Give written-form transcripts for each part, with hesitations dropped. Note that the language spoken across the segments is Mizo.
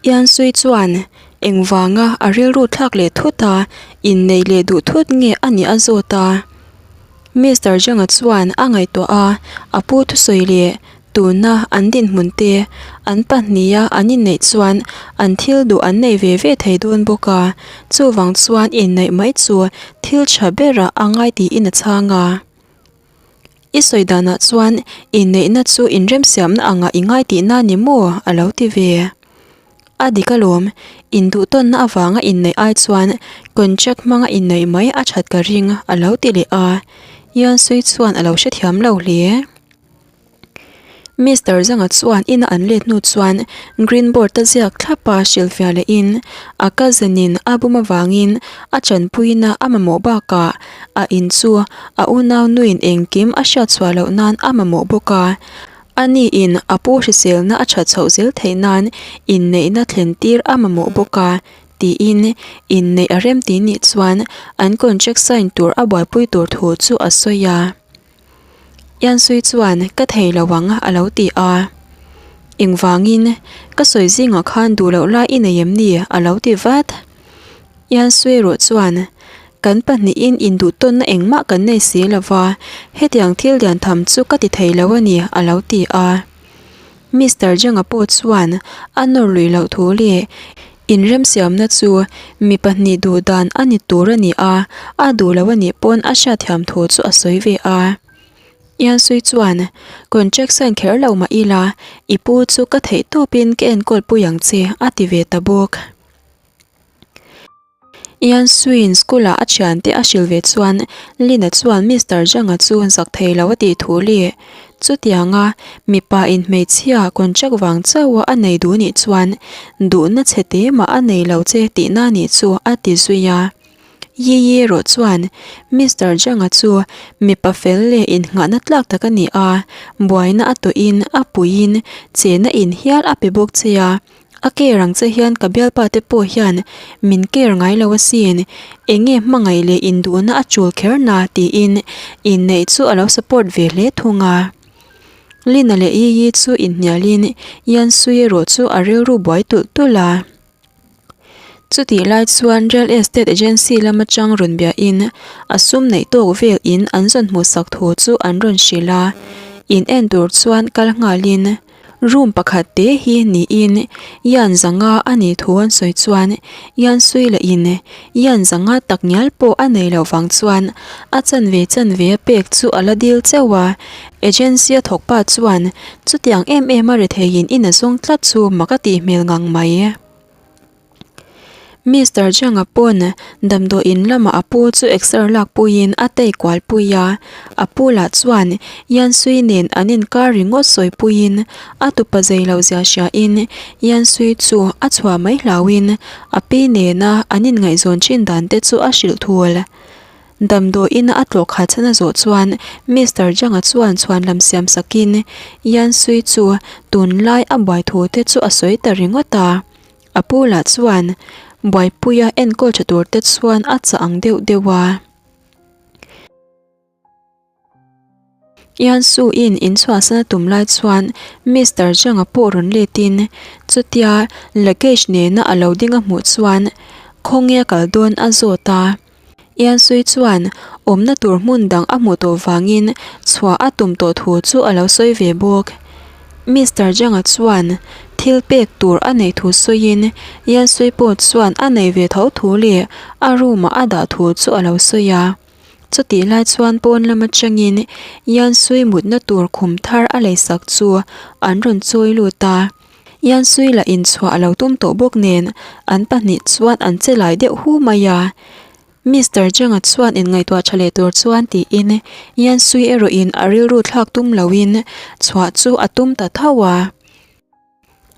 Iansuii chuan engvanga a rilru thlak leh thut a, inneih leh duh thut nge a nih a zawt a. Mister Zhang-a chuan a ngaihtuah a, a pu thusawi leh tuna an dinhmun te an pahniha an inneih chuan an thil duh an nei ve ve thei dawn bawk a, chuvang chuan inneih mai chu thil tha berah a ngai tiin a chhang a. I sawi danah chuan inneihna chu inremsiamna angah i ngai tihna ni maw? a lo ti ve. A dik alawm, induhtawnna avanga inneih ai chuan contract hmanga inneih mai a that ka ring a lo ti leh a, Yansui chuan a lo hrethiam lo hle. Mister Zanga chuan ina an let hnu chuan green board a ziak thlap a hrilhfiah lehin a cousin in a bum avangin a chanpuina a mamawh bakah a in chu a unau nuin engkim a hriatchhuah loh nan a mamawh bawk a. A niin a pu hriselna a that chhoh zel theih nan inneihna thlen tir a mamawh bawk a tiin inneih a remti nih chuan an contract sign tur a buaipui tur thu chu a sawi a. Iansuii chuan ka thei lo ang a lo ti a. Engvangin ka sawi zingah khan duh loh lai i nei em ni a lo ti vat. Iansuii erawh chuan kan pahnihin induhtawnna engmah kan nei si lo va, hetiang thil lian tham chu ka ti thei lo a ni a lo ti a. Mister Zhang-a pawh chuan a nawr lui loh thu leh inremsiamna chu mi pahnih duh dan a ni tur a ni a, a duh lo a nih pawn a hriatthiam thu chu a sawi ve a. Iansuii chuan, Contract sign kher lo mah ila, i pu chu ka theih tawpin ka enkawl pui ang che, a ti ve ta bawk. Ian Suin school-ah a thiante a hrilh ve chuan Lina chuan Mister Zhang-a chu zak thei lo a tih thu leh chutianga mipa in hmeichhia contract vang chauha a nei duh nih chuan duhna chhe te mah a nei lo che tihna nih chu a ti zui a. Yi Yi erawh chuan Mister Zhang-a chu mipa fel leh innghahna tlak tak a ni a, buaina a tawhin a puiin chena in hial a pe bawk che a, A care ang che hian ka bialpa te pawh hian min care ngai lo asin, eng nge hmangaih leh induhna a chul kher na tiin inneih chu a lo support ve hle thung a. Lina leh Yiyi chu inhnialin Yansui erawh chu a rilru buai tulh tulh a. Chutih lai chuan Real Estate Agency lam atang rawn biahin a sum neih tawk vel in an zawn hmuhsak thu chu an rawn hrilh a, in en tur chuan kal nghalin Room pakhat te hi niin Ian zanga a nih thu an sawi chuan Ian sui lah in Ian zanga tak ngial pawh a nei loh vang chuan a chanve chanve a pek chu a la dil cheuh a, agency a thawk pa chuan chutiang em em a retheiin in a zawng tlat chu mak a tih hmel ngang mai. Mister Zhang-a pawn damdawiin lamah a pu chu exer lak puiin a tei kual pui a, a pu lah chuan Yansui nen an inkar ringawt sawi puiin a tupa zei loh zia hriain Yansui chu a chhuah mai hlauhin a pi nena an inngaihzawn thin dan te chu a hrilh thul. Damdawiin a tlawh khat chhan a zawh chuan Mister Zhang-a chuan chhuan lam siam sakin Yansui chu tunlai a buai thu te chu a sawi ta ringawt a. A pu lah chuan buaipuia enkawl tha tur te chuan a chah ang deuh deuh a. Iansu in inchhuahsan a tum lai chuan Mister Zhang-a pawh rawn let in chutia luggage nena a lo ding a hmuh chuan khawnge a kal dawn a zawt a. Iansuii chuan awmna tur hmun dang a hmuh tawh vangin chhuah a tum tawh thu chu a lo sawi ve bawk. Mister Zhang-a chuan thil pek tur a neih thu sawiin Iansuii pawh chuan a nei ve tho thu leh a room-ah a dah thu chu a lo sawi a. Chutih lai chuan pawn lam atangin Iansuii mutna tur khum thar a leisak chu an rawn chawi lut a. Iansuii lah inchhuah a lo tum tawh bawk nen an pahnih chuan an che lai deuh hu mai a. Mister Zhang-a chuan inngaihtuah tha leh tur chuan tiin Iansuii erawhin a rilru thlak tum loin chhuah chu a tum ta tho a.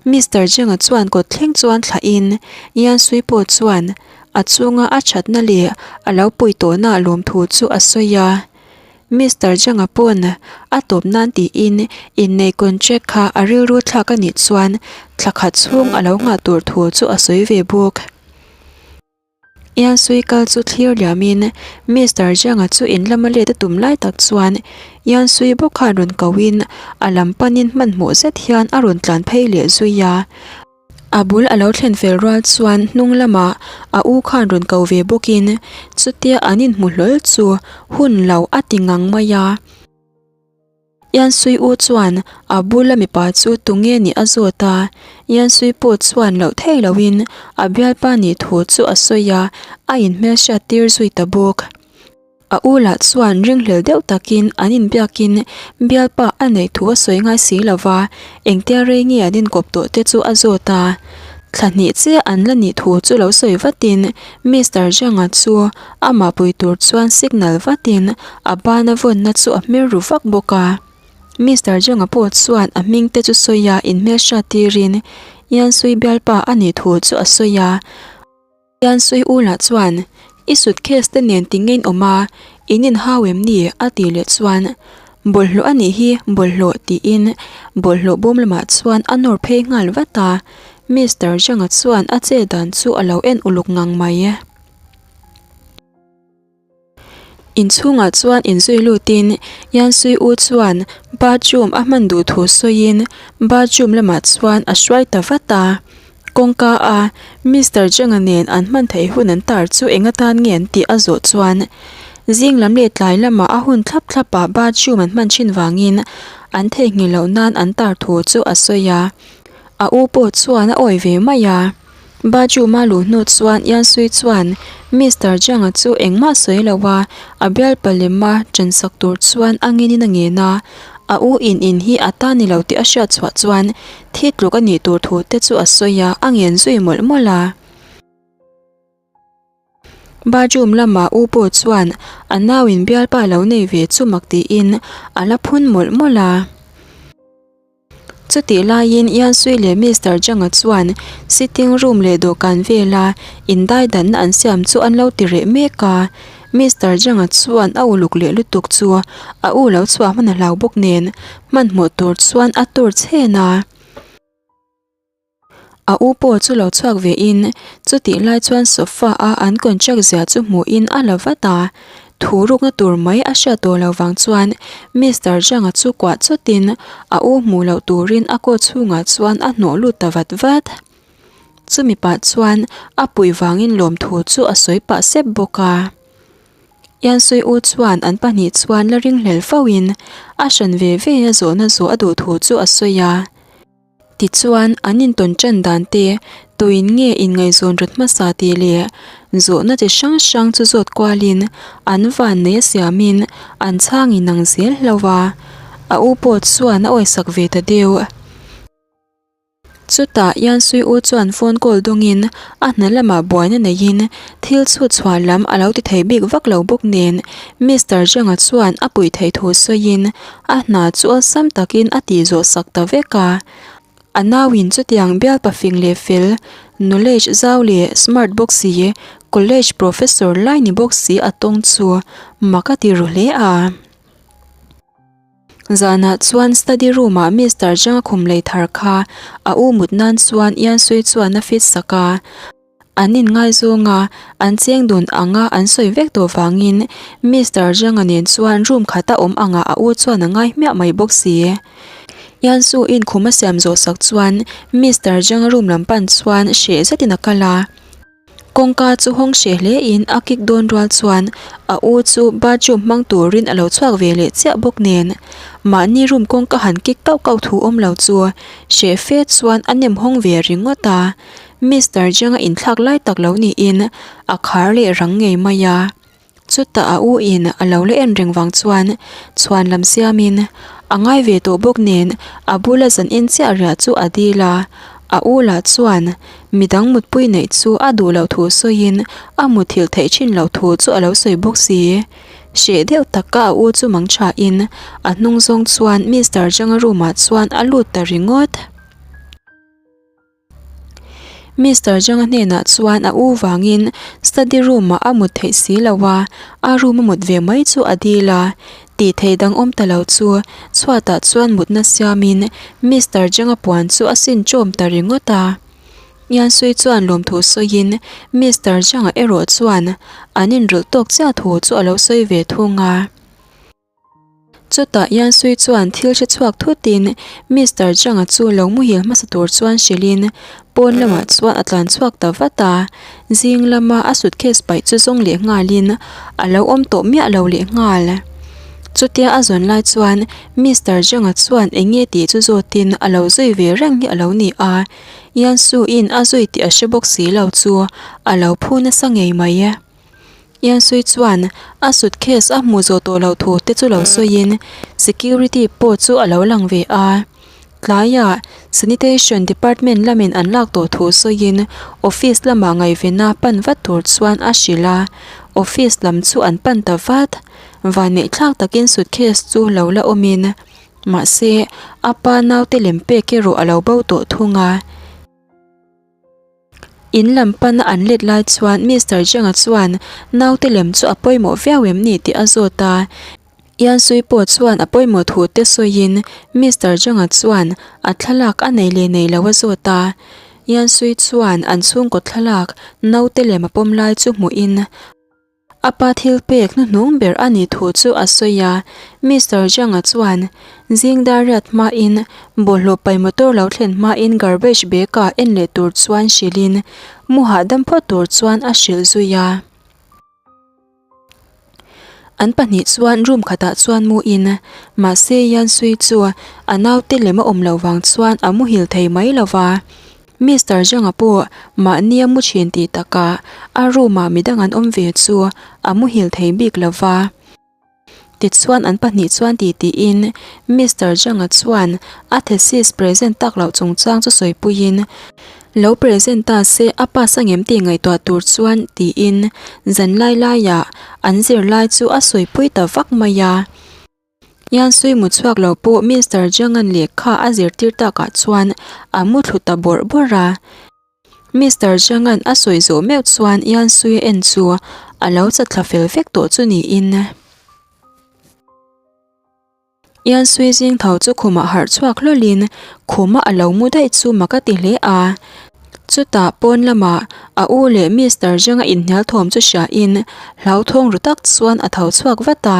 Mister Zhang-a chuan kawt thleng chuan thlahin Iansuii pawh chuan a chunga a thatna leh a lo pui tawhna lawmthu chu a sawi a. Mister Zhang-a pawn a tawp nan tiin innei contract kha a rilru thlak a nih chuan thla khat chhung a lo nghah tur thu chu a sawi ve bawk. Ian Sui kal chu thlir liamin Mister Zhang-a chu in lama let a tum lai tak chuan Ian Sui bawk khan rawn kohin a lam panin hmanhmawh zet hian a rawn tlan phei leh zui a. A bul a lo thlen fel rual chuan hnung lamah a u khan rawn ko ve bawkin chutia an inhmu hlawl chu hun lo a ti ngang mai a. Yansui u chuan a bula mipa chu tunge nih a zawt a, Yansui pawh chuan loh thei loin a bialpa nih thu chu a sawi a, a inhmelhriat tir zui ta bawk. A u lah chuan ringhlel deuh takin an inbiakin bialpa a neih thu a sawi ngai si lo va, engtia rei nge an inkawp tawh te chu a zawt a. Thla hnih chiah an la nih thu chu lo sawi vatin Mister Zhang-a chu amah pui tur chuan signal vatin a bana vawnna chu a hmer ru vak bawk a. Mister Zhang-a pawh chuan a hming te chu sawi a inhmelhriat tirin Yansui bialpa a nih thu chu a sawi a. Yansui u lah chuan, I suitcase te nen ti nge in awm a, in inhau em ni? a ti leh chuan, Bawlhhlawh a nih hi, bawlhhlawh tiin bawlhhlawh bawm lamah chuan a nawr phei nghal vat a. Mister Zhang-a chuan a che dan chu a lo en uluk ngang mai. Inchhungah chuan inzui lutin Yansui U chuan bathroom a hman duh thu sawiin bathroom lamah chuan a hruai ta vat a. Kawngka a Mister Zhang-a nen an hman theih hun an tar chu eng atan nge an tih a zawh chuan zing lam leh tlai lamah a hun thlap thlap a bathroom an hman thin vangin an theihnghilh loh nan an tar thu chu a sawi a. A u pawh chuan a awi ve mai a. Bathroom-a luh hnu chuan Yansui chuan Mister Zhang-a chu engmah sawi lo a, a bialpa lema ṭansak tur chuan a ngenin a ngen a. A u in in hi a ta ni lo tih a hriat chhuah chuan thi tluk a nih tur thu te chu a sawi a, a ngen zui mawlh mawlh a. Bathroom lamah u pawh chuan a nauin bialpa lo nei ve chu mak tiin a la phun mawlh mawlh a. Chutih laiin Yansui leh Mister Zhang-a chuan sitting room leh dawhkan vela indaidanna an siam chu an lo ti reh mek a. Mister Zhang-a chuan a uluk leh lutuk chu a u lo chhuah hman a hlau bawk nen hmanhmawh tur chuan a tur chhen a. A u pawh chu lo chhuak ve in chutih lai chuan sofa a an contract zia chu hmuh in a la vat a, thu rukna tur mai a hriat tawh lo vang chuan Mister Zhang-a chu kuah chawt in a u hmuh loh turin a coat chhungah chuan a hnawh lut ta vat vat. Chumi pah chuan a puih vangin lawmthu chu a sawi pah sep bawk a. Yansui u chuan an pahnih chuan la ringhlel fo in a hran ve ve a zawhna zawh a duh thu chu a sawi a. Tichuan, an intawn ṭan dan te, tuin nge inngaihzawn rawt hmasa tih leh zawhna chi hrang hrang chu zawt kualin an vannei a siamin an chhang inang zel hlauh a, a u pawh chuan a awisak ve ta deuh. Chutah Yansui u chuan phone call dawngin a hna lamah buaina neiin thil chhut chhuah lam a lo ti thei bik vak lo bawk nen Mister Zhang-a chuan a puih theih thu sawiin A hna chu awlsam takin a tih zawh sak ta vek a. A nauin chutiang bialpa fing leh fel, knowledge zau leh smart bawk si, college professor lai ni bawk si a tawng chu mak a ti ru hle a. Zanah chuan study room-ah Mister Zhang-a khum lei thar kha a u mut nan chuan Yansui chuan a fit sak a. An inngaizawng a, an cheng dun ang a an sawi vek tawh vangin Mister Zhang-a nen chuan room khata awm angah a u chuan a ngai hmiah mai bawk si. Yansu in khum a siam zawh sak chuan Mister Zhang-a room lam pan chuan hreh zetin a kal a. Kawngka chu hawng hreh hle in a kick dawn rual chuan a u chu bathroom hmang turin a lo chhuak ve leh chiah bawk nen mahni room kawngka han kick kauh kauh thu awm lo chu hreh fe chuan a nem hawng ve ringawt a. Mister Zhang-a inthlak lai tak lo niin a khar leh rang ngei mai a. Chutah a u in a lo la en reng vang chuan chhuan lam siamin a ngai ve tawh bawk nen a bula zan en chiah riah chu a dil a. A u lah chuan midang mutpui neih chu a duh loh thu sawiin a muthilh theih thin loh thu chu a lo sawi bawk si. Hreh deuh taka a u chu mang thain a hnung zawng chuan Mister Zhang-a room ah chuan a lut ta ringawt. Mister Zhang-a hnenah chuan a u vangin study room-ah a mut theih si lo a, a room a mut ve mai chu a dil a. Tih theih dang awm ta lo chu chhuatah chuan mutna siamin Mister Zhang-a puan chu a sin ṭawm ta ringawt a. Yansui chuan lawmthu sawiin Mister Zhang-a erawh chuan an inrawlh tawk chiah thu chu a lo sawi ve thung a. Chutah Yansui chuan thil hre chhuak thutin Mister Zhang-a chu lo muhil hmasa tur chuan hrilhin pawn lamah chuan a tlan chhuak ta vat a. Zing lama a suitcase paih chu zawng leh nghalin a lo awm tawh miah lo leh nghal. Chutia a zawn lai chuan Mister Zhang-a chuan eng nge tih chu zawtin a lo zui ve reng hi a lo ni a. Yansu-in a zui tih a hre bawk si lo chu a lo phu nasa ngei mai. Yansui chuan a suitcase a hmuh zawh tawh loh thu te chu lo sawiin security pawh chu a lo lang ve a. Tlaiah sanitation department lamin an lak tawh thu sawiin office lamah ngaihvena pan vat tur chuan a hrilh a, office lam chu an pan ta vat. Vanneih thlak takin suitcase chu lo la awmin mahse a pa naute lem pek erawh a lo bo tawh thung a. In lam pana an let lai chuan Mister Zhang-a chuan naute lem chu a pawimawh viau em ni tih a zawt a. Ian Sui pawh chuan a pawimawh thu te sawiin Mister Zhang-a chuan a thlalak a nei leh nei lo a zawt a. Ian Sui chuan an chhungkaw thlalak naute lem a pawm lai chu hmuhin A pa thil pek hnuhnung ber a nih thu chu a sawi a, Mister Zhang-a chuan zing dar riat hmain bawlhhlawh pai motor lo thlen hmain garbage bag-ah en leh tur chuan hrilhin mu hahdam phawt tur chuan a hrilh zui a. An pahnih chuan room khatah chuan muin mahse Yansui chu a naute lem a awm loh vang chuan a muhil thei mai lo va. Mister Zhang-a pawh mahni a mu thin tih takah a room-ah midang an awm ve chu a muhil thei bik lo va. Tichuan an pahnih chuan ti tiin Mister Zhang-a chuan a thesis present tak loh chungchang chu sawipuiin lo present ta se a pass angem tih ngaihtuah tur chuan tiin zan lai laiah an zirlai chu a sawipui ta vak mai a. Yansui mu chhuak lo pawh Mister Zhang-a'n lehkha a zirtir takah chuan a mu thlu ta bawrh bawrh a. Mister Zhang-a'n a sawi zawh meuh chuan Yansui en chu a lo chatthla fel vek tawh chu niin. Yansui zing tho chu khumah harh chhuak hlawlhin khuma a lo mu daih chu mak a ti hle a. Chutah pawn lamah a u leh Mister Zhang-a inhnial thawm chu hriain hlauthawng ru tak chuan a tho chhuak vat a.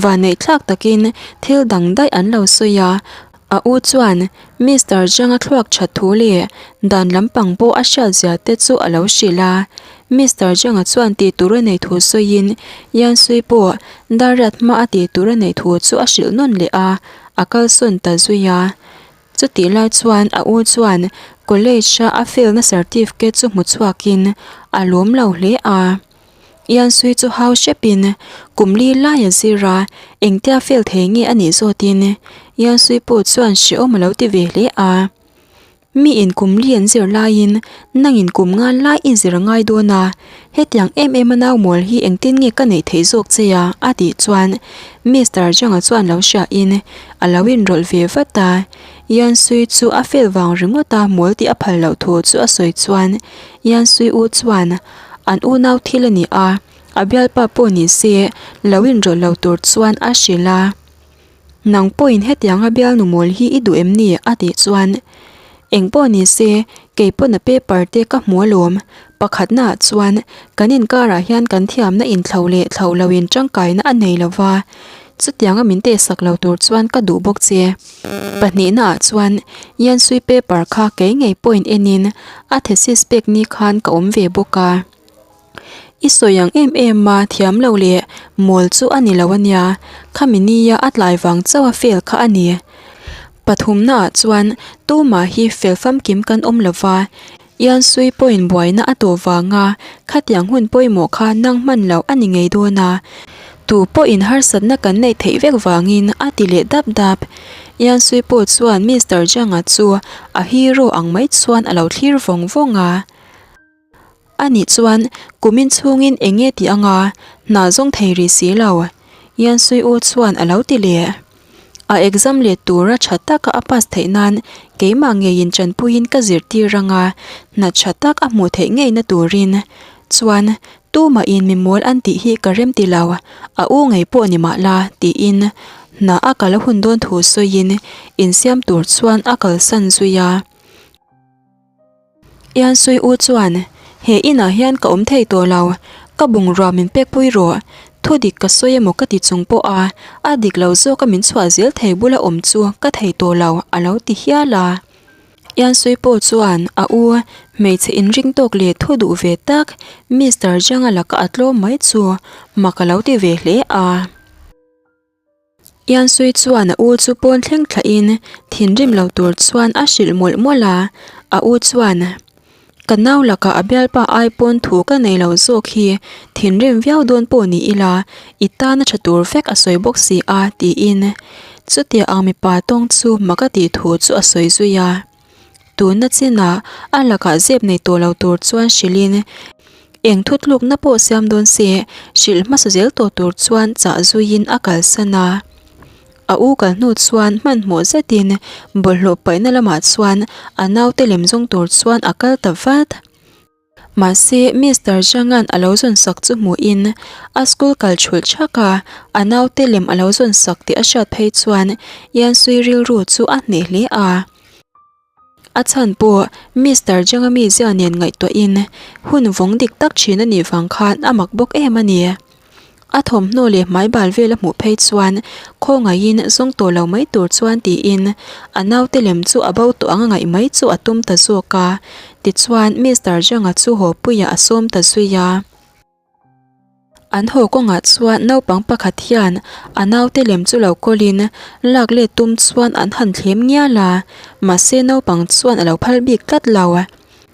Vanneih thlak takin thil dang daih an lo sawi a, a u chuan Mister Zhang-a thluak that thu leh dan lampang pawh a hriat zia te chu a lo hrilh a. Mister Zhang-a chuan tih tur a nei thu sawiin Yan Sui pawh Dariat hma a tih tur a neih thu chu a hrilh nawn leh a, a kalsawn ta zui a. Chutih lai chuan a u chuan college-a a fail-na certificate chu hmu chhuakin a lawm lo hle a. Ian Sui chu hau hrepin kum li lai a zir a, engtia fail thei nge a nih zawtin Ian Sui pawh chuan hrehawm a lo ti ve hle a. Miin kum li an zir laiin nangin kum nga lai i zir a ngai dawn a, hetiang em em a nau mawl hi engtin nge ka neih theih zawk che a? a tih chuan Mister Zhang-a chuan lo hriain a lo inrawlh ve vat a. Ian Sui chu a fail vang ringawt a mawl tih a phal loh thu chu a sawi chuan Ian Sui u chuan An unau thil a ni a, a bialpa pawh ni se lo inrawlh lo tur chuan a hrilh a. Nang pawhin hetianga bialnu mawl hi i duh em ni? a tih chuan, Eng pawh ni se, kei pawn a paper te ka hmu alawm. Pakhatnaah chuan kan inkarah hian kan thiamna inthlo leh thlo loin tangkaina a nei lo va, chutianga min tehsak lo tur chuan ka duh bawk che. Pahnihnaah chuan Yansui paper kha kei ngei pawhin enin a thesis pek ni khan ka awm ve bawk a. I sawi ang em em a thiam lo leh mawl chu a ni lo a nia, khami nia a tlai vang chauh a fail kha a ni. Pathumnaah chuan tumah hi fel famkim kan awm lo va, Yansui pawhin buaina a tawh vanga khatiang hun pawimawh kha nang hman loh a ni ngei dawn a, tu pawhin harsatna kan neih theih vek vangin a ti leh dap dap. Yansui pawh chuan Mister Zhang-a chu a hero ang mai chuan a lo thlir vawng vawng a. Anih chuan kumin chhungin eng nge tih anga hna zawng thei rih si lo, Yansui u chuan a lo ti leh. A exam let tura tha taka a pass theih nan keimah ngeiin tanpuiin ka zirtir anga hna tha tak a hmuh theih ngeina turin chuan tumahin mi mawl an tih hi ka rem ti lo, a u ngei pawh ni mah la tiin hna a kal a hun dawn thu sawiin insiam tur chuan a kalsan zui a. Ian Sui U chuan, He inah hian ka awm thei tawh lo, ka bungrua min pek pui rawh. Thu dik ka sawi emaw ka ti chung pawh a, a dik lo zawk a min chhuah zel thei bula awm chu ka thei tawh lo a lo ti hial a. Iansuii pawh chuan a u hmeichhe inring tawk leh thu duh ve tak Mister Zhang-a laka a tlawm mai chu mak a lo ti ve hle a. Iansuii chuan a u chu pawn thleng thlahin thinrim lo tur chuan a hrilh mawlh mawlh a, a u chuan, Ka nau lakah a bialpa ai pawn thu ka nei lo zawk hi thinrim viau dawn pawh ni ila i tan a tha tur vek a sawi bawk si a tiin chutia ang mipa tawng chu mak a tih thu chu a sawi zui a. Tuna chinah a lakah zep nei tawh lo tur chuan hrilhin eng thutlukna pawh siam dawn se hrilh hmasa zel tawh tur chuan chah zuiin a kalsan a. A u kal hnu chuan hmanhmawh zetin bawlhhlawh paihna lamah chuan a naute lem zawng tur chuan a kal ta vat. Mahse, Mister Zhang-a'n a lo zawn sak chu hmuhin a school kal thulh thak a, a naute lem a lo zawn sak tih a hriat phei chuan Yansui rilru chu a hneh hle a. A chhan pawh Mister Zhang-a mizia nen ngaihtuahin hun vawng dik tak thin a nih vang khan a mak bawk em a ni. A thawmhnaw leh hmai bal vel a hmuh phei chuan khawngaihin zawng tawh lo mai tur chuan tiin a naute lem chu a bo tawh ang a ngaih mai chu a tum ta zawk a. Tichuan Mister Zhang-a chu haw puiah a sawm ta zui a. An haw kawngah chuan naupang pakhat hian a naute lem chu lo kawlin lak let tum chuan an han thlem ngial a, mahse naupang chuan a lo phal bik tlat lo.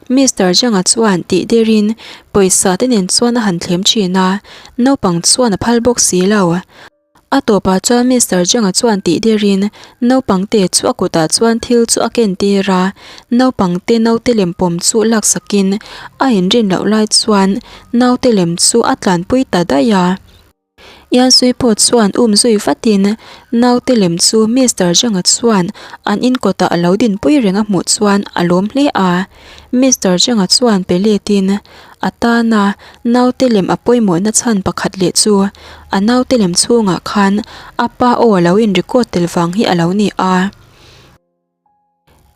Mister Zhang-a chuan tih derin pawisa te nen chuan a han thlem thin a, naupang chuan a phal bawk si lo. A tawpah chuan Mister Zhang-a chuan tih derin naupang te chu a kutah chuan thil chu a ken tir a, naupang te naute lem pawm chu laksakin a inrin loh lai chuan naute lem chu a tlanpui ta daih a. Iansuii pawh chuan um zui vatin naute lem chu Mister Zhang-a chuan an in kawtah a lo dinpui reng a hmuh chuan a lawm hle a. Mister Zhang-a chuan pe letin a tana naute lem a pawimawhna chhan pakhat leh chu a naute lem chhungah khan a pa aw a lo in record tel vang hi a lo ni a.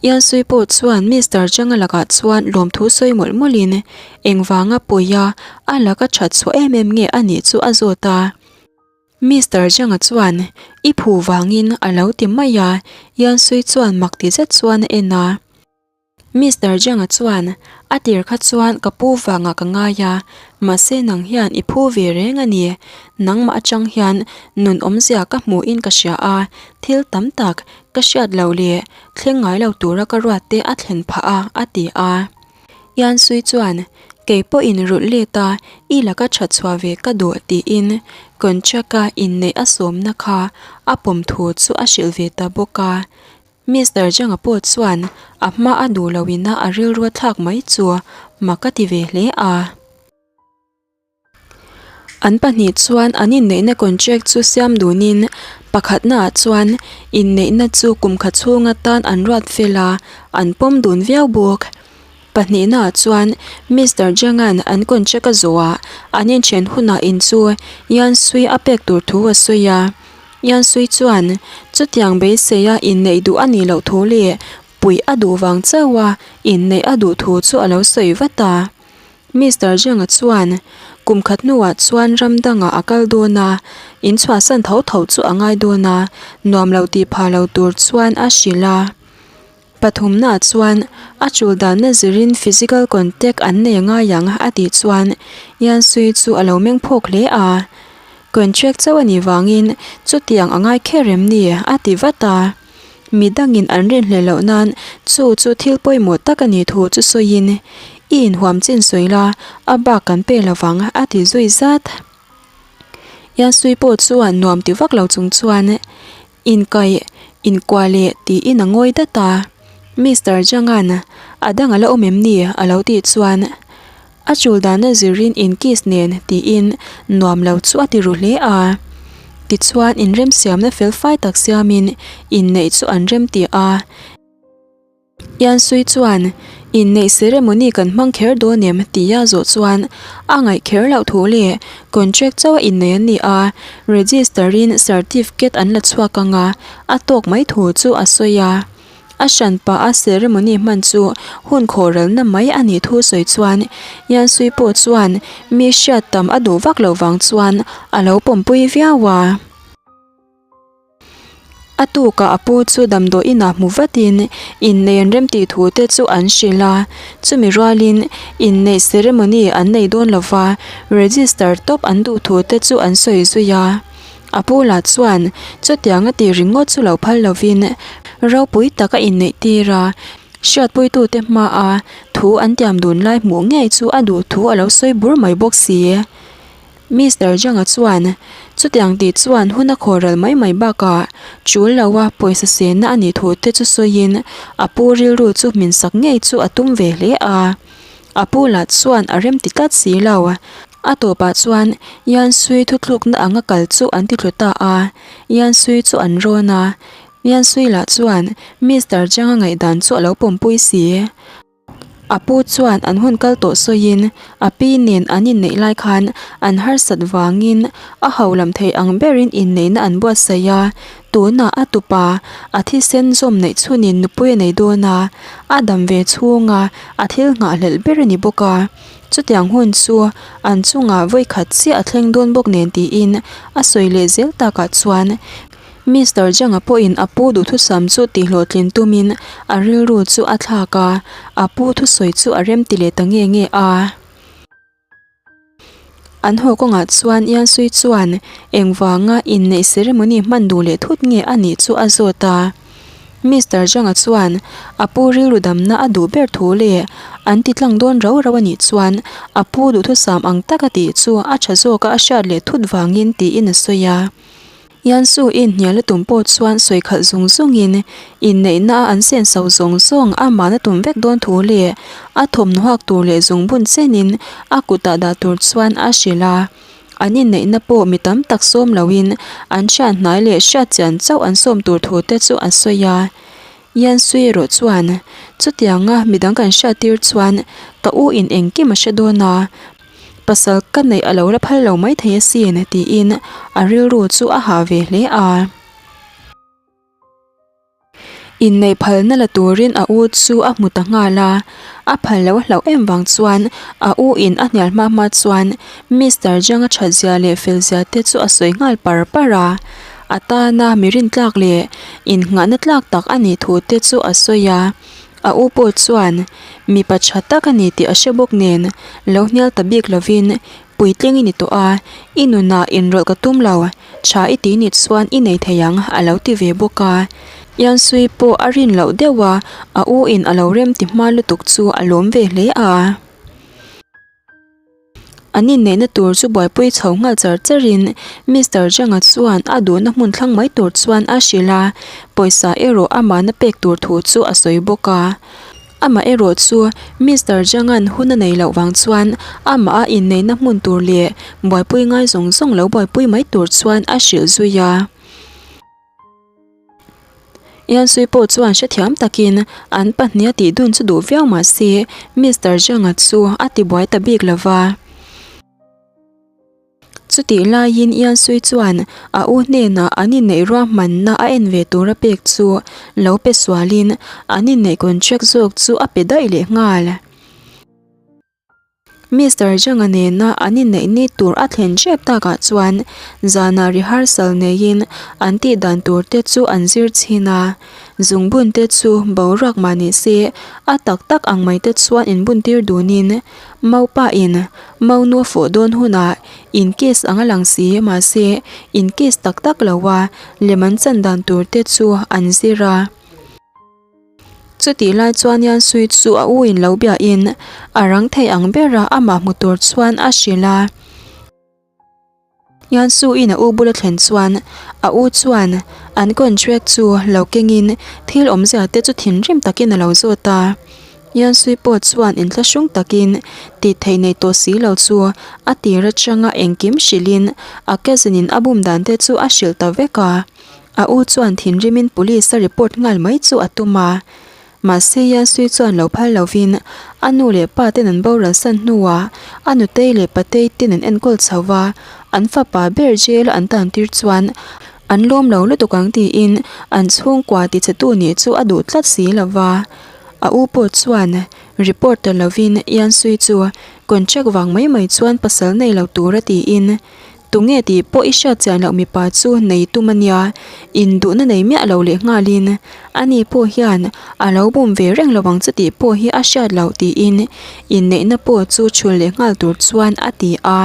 Iansuii pawh chuan Mister Zhang-a lakah chuan lawmthu sawi mawlh mawlhin engvanga pawia a laka that chhuah em em nge a nih chu a zawt a. Mister Zhang-a chuan i phu vangin a lo ti mai a, Iansuii chuan mak ti zet chuan a en a. Mister Zhang-a chuan, A tir kha chuan ka pu vangah ka ngai a, mahse nang hian i phu ve reng a ni. Nangmah atang hian nun awmzia ka hmuhin ka hria a, thil tam tak ka hriat loh leh thleng ngai lo tura ka ruat te a thlen phah a, a ti a. Yansui chuan, Kei pawhin rulh let a, i laka that chhuah ve ka duh tiin contract-a inneih a sawmna kha a pawm thu chu a hrilh ve ta bawk a. Mister Zhang-a pawh chuan a hma a duh loh ina a rilru a thlak mai chu mak a ti ve hle a. An pahnih chuan an inneihna contract chu siam dunin pakhatnaah chuan inneihna chu kum khat chhung atan an ruat fel a, an pawm dun viau bawk. Pahnihnaah chuan Mister Zhang-a'n an contract a zawhah an inthen hunah in chu Yan Sui a pek tur thu a sawi a. Yan Sui chuan chutiang beiseia inneih duh a nih loh thu leh puih a duh vang chauha inneih a duh thu chu a lo sawi vat a. Mister Zhang-a chuan kum khat hnuah chuan ram dangah a kal dawn a, in chhuahsan tho tho chu a ngai dawn a, nuam lo tih phah lo tur chuan a hrilh a. Pathumnaah chuan a tul danna zirin physical contact an nei a ngai ang a tih chuan Yansui chu a lo meng phawk hle a. Contract chauh a nih vangin chutiang a ngai kher em ni a ti vat a. Mi dangin an rinhleh loh nan chu chu thil pawimawh tak a nih thu chu sawiin, I inhuam chin sawi la, a bak kan pe lo vang, a ti zui zat. Yasui pawh chuan nuam ti vak lo chung chuan, Inkaih, inkuah leh tiin a ngawi dat a. Mister Zhang-a'n a dang a la awm em ni? a lo tih chuan, A chul dahna zirin inkiss nen tiin nuam lo chu a ti ru hle a. Tichuan inremsiamna fel fai tak siamin inneih chu an rem ti a. Yansui chuan, Inneih ceremony kan hmang kher dawn em? tia zawh chuan a ngaih kher loh thu leh contract chauh a innei an ni a, register in certificate an la chhuak ang a, a tawk mai thu chu a sawi a. A hranpa a ceremony hman chu hun khawhralna mai a nih thu sawi chuan Yansui pawh chuan mi hriat tam a duh vak loh vang chuan a lo pawmpui viau a. A tukah a pu chu damdawi inah hmu vatin inneih an remtih thu te chu an hrilh a, chumi rualin inneih ceremony an nei dawn lova register tawp an duh thu te chu an sawi zui a. A pu lah chuan chutiang a tih ringawt chu lo phal lovin ropui tak a inneih tir a, hriatpuitute hmaa thu an tiam dun lai hmuh ngei chu a duh thu a lo sawi bur mai bawk si. Mister Zhang-a chuan chutiang tih chuan hun a khawhral mai mai bakah tul loa pawisa senna a nih thu te chu sawiin a pu rilru chu hmin sak ngei chu a tum ve hle a. A pu lah chuan a rem ti tlat si lo. A tawpah chuan Yansui thuthlukna anga kal chu an ti thlu ta a, Yansui chu an rawn a. Yansui lah chuan Mister Zhang-a ngaihdan chu a lo pawmpui si. A pu chuan an hun kal tawh sawiin a pi nen an inneih lai khan an harsat vangin a ho lam thei ang berin inneihna an buatsaih a, tunah a tupa a thisen zawm neih chhunin nupui a nei dawn a, a dam ve chhunga a thil nghahhlelh ber a ni bawk a. Chutiang hun chu an chungah vawikhat chiah a thleng dawn bawk nen tiin a sawi leh zel takah chuan Mister Zhang-a pawhin a pu duhthusam chu tihhlawhtlin tumin a rilru chu a thlak a, a pu thusawi chu a remti leh ta nge nge a. An haw kawngah chuan Yansui chuan engvanga inneih ceremony hman duh leh thut nge a nih chu a zawt a. Mister Zhang-a chuan a pu rilru damna a duh ber thu leh an ti tlang dawn rau rau a nih chuan a pu duhthusam ang taka tih chu a tha zawka a hriat leh thut vangin tiin a sawi a. Yansu in hnial a tum pawh chuan sawi khalh zung zungin inneihna a an sen so zawng zawng a mahna tum vek dawn thu leh a thawmhnaw hak tur leh zungbun chenin a kutah dah tur chuan a hrilh a. An inneihna pawh mi tam tak sawm loin an hriat hnai leh hriat chian chauh an sawm tur thu te chu a sawi a. Yansui erawh chuan chutianga midang kan hriat tir chuan ka u in engkim a hre dawn a, Pasal ka neih a lo la phal lo mai thei asin tiin a rilru chu a hah ve hle a. Inneih phalna la turin a u chu a hmu ta nghal a, a phal lo hlauh em vang chuan a u in a hnial hma hma chuan Mister Zhang a that zia leh fel zia te chu a sawi nghal par par a. A tana mi rintlak leh innghahna tlak tak a nih thu te chu a sawi a. A u pawh chuan mipa tha tak a ni tih a hre bawk nen lo hnial ta bik lovin puitling i ni tawh a, i nunah inrawlh ka tum lo, tha i ti nih chuan i nei thei ang a lo ti ve bawk a. Yansui pawh a rin loh deuh a, a u in a lo rem ti hma lutuk chu a lawm ve hle a. An inneihna tur chu buaipui chho nghal char charin Mister Zhang-a chuan a duhna hmun thlang mai tur chuan a hrilh a, pawisa erawh amahna pek tur thu chu a sawi bawk a. Amah erawh chu Mister Zhang-a'n hun a nei loh vang chuan amah a inneihna hmun tur leh buaipui ngai zawng zawng lo buaipui mai tur chuan a hrilh zui a. Yansui pawh chuan hrethiam takin an pahnih a tih dun chu duh viau mah se Mister Zhang-a chu a ti buai ta bik lo va. Chutih laiin Yansui chuan a u hnenah an inneih ruahmanna a en ve tura pek chu lo pe sualin an inneih contract zawk chu a pe daih leh nghal. Mister Zhang-a nena an inneih ni tur a thlen hrep takah chuan zanah rehearsal neiin an tih dan tur te chu an zir chhin a. Zungbun te chu boruak mah ni se a tak tak ang mai te chuan inbun tir dunin Maupa in Maunu a fawh dawn hunah in case ang a lang si mahse in case tak tak lo a lem an chan dan tur te chu an zir a. Chutih lai chuan Yansui chu a u in lo biahin a rang thei ang bera amah hmu tur chuan a hrilh a. Yansuin a u bula thlen chuan a u chuan an contract chu lo kengin thil awmzia te chu thinrim takin a lo zawt a. Yansui pawh chuan inthlahrung takin tih theih nei tawh si lo chu a tir atanga engkim hrilhin a cousin in a bum dan te chu a hrilh ta vek a. A u chuan thinrimin police a report nghal mai chu a tum a. Mahse Yansui chuan lo phal lovin a nu leh pa ten an boral san hnuah a nutei leh patei ten an enkawl chho va, an fapa ber jail a an tan tir chuan An lawm lo lutuk ang tiin an chhungkua tichhetu nih chu a duh tlat si lo va. A u pawh chuan report ta lovin Yansui chu contract vang mai mai chuan pasal nei lo tura tiin Tunge tih pawh i hriat chian loh mipa chu nei tum a nia, induhna nei miah lo leh nghalin ani pawh hian a lo bum ve reng lo ang che tih pawh hi a hriat loh tiin inneihna pawh chu chhul leh nghal tur chuan a ti a.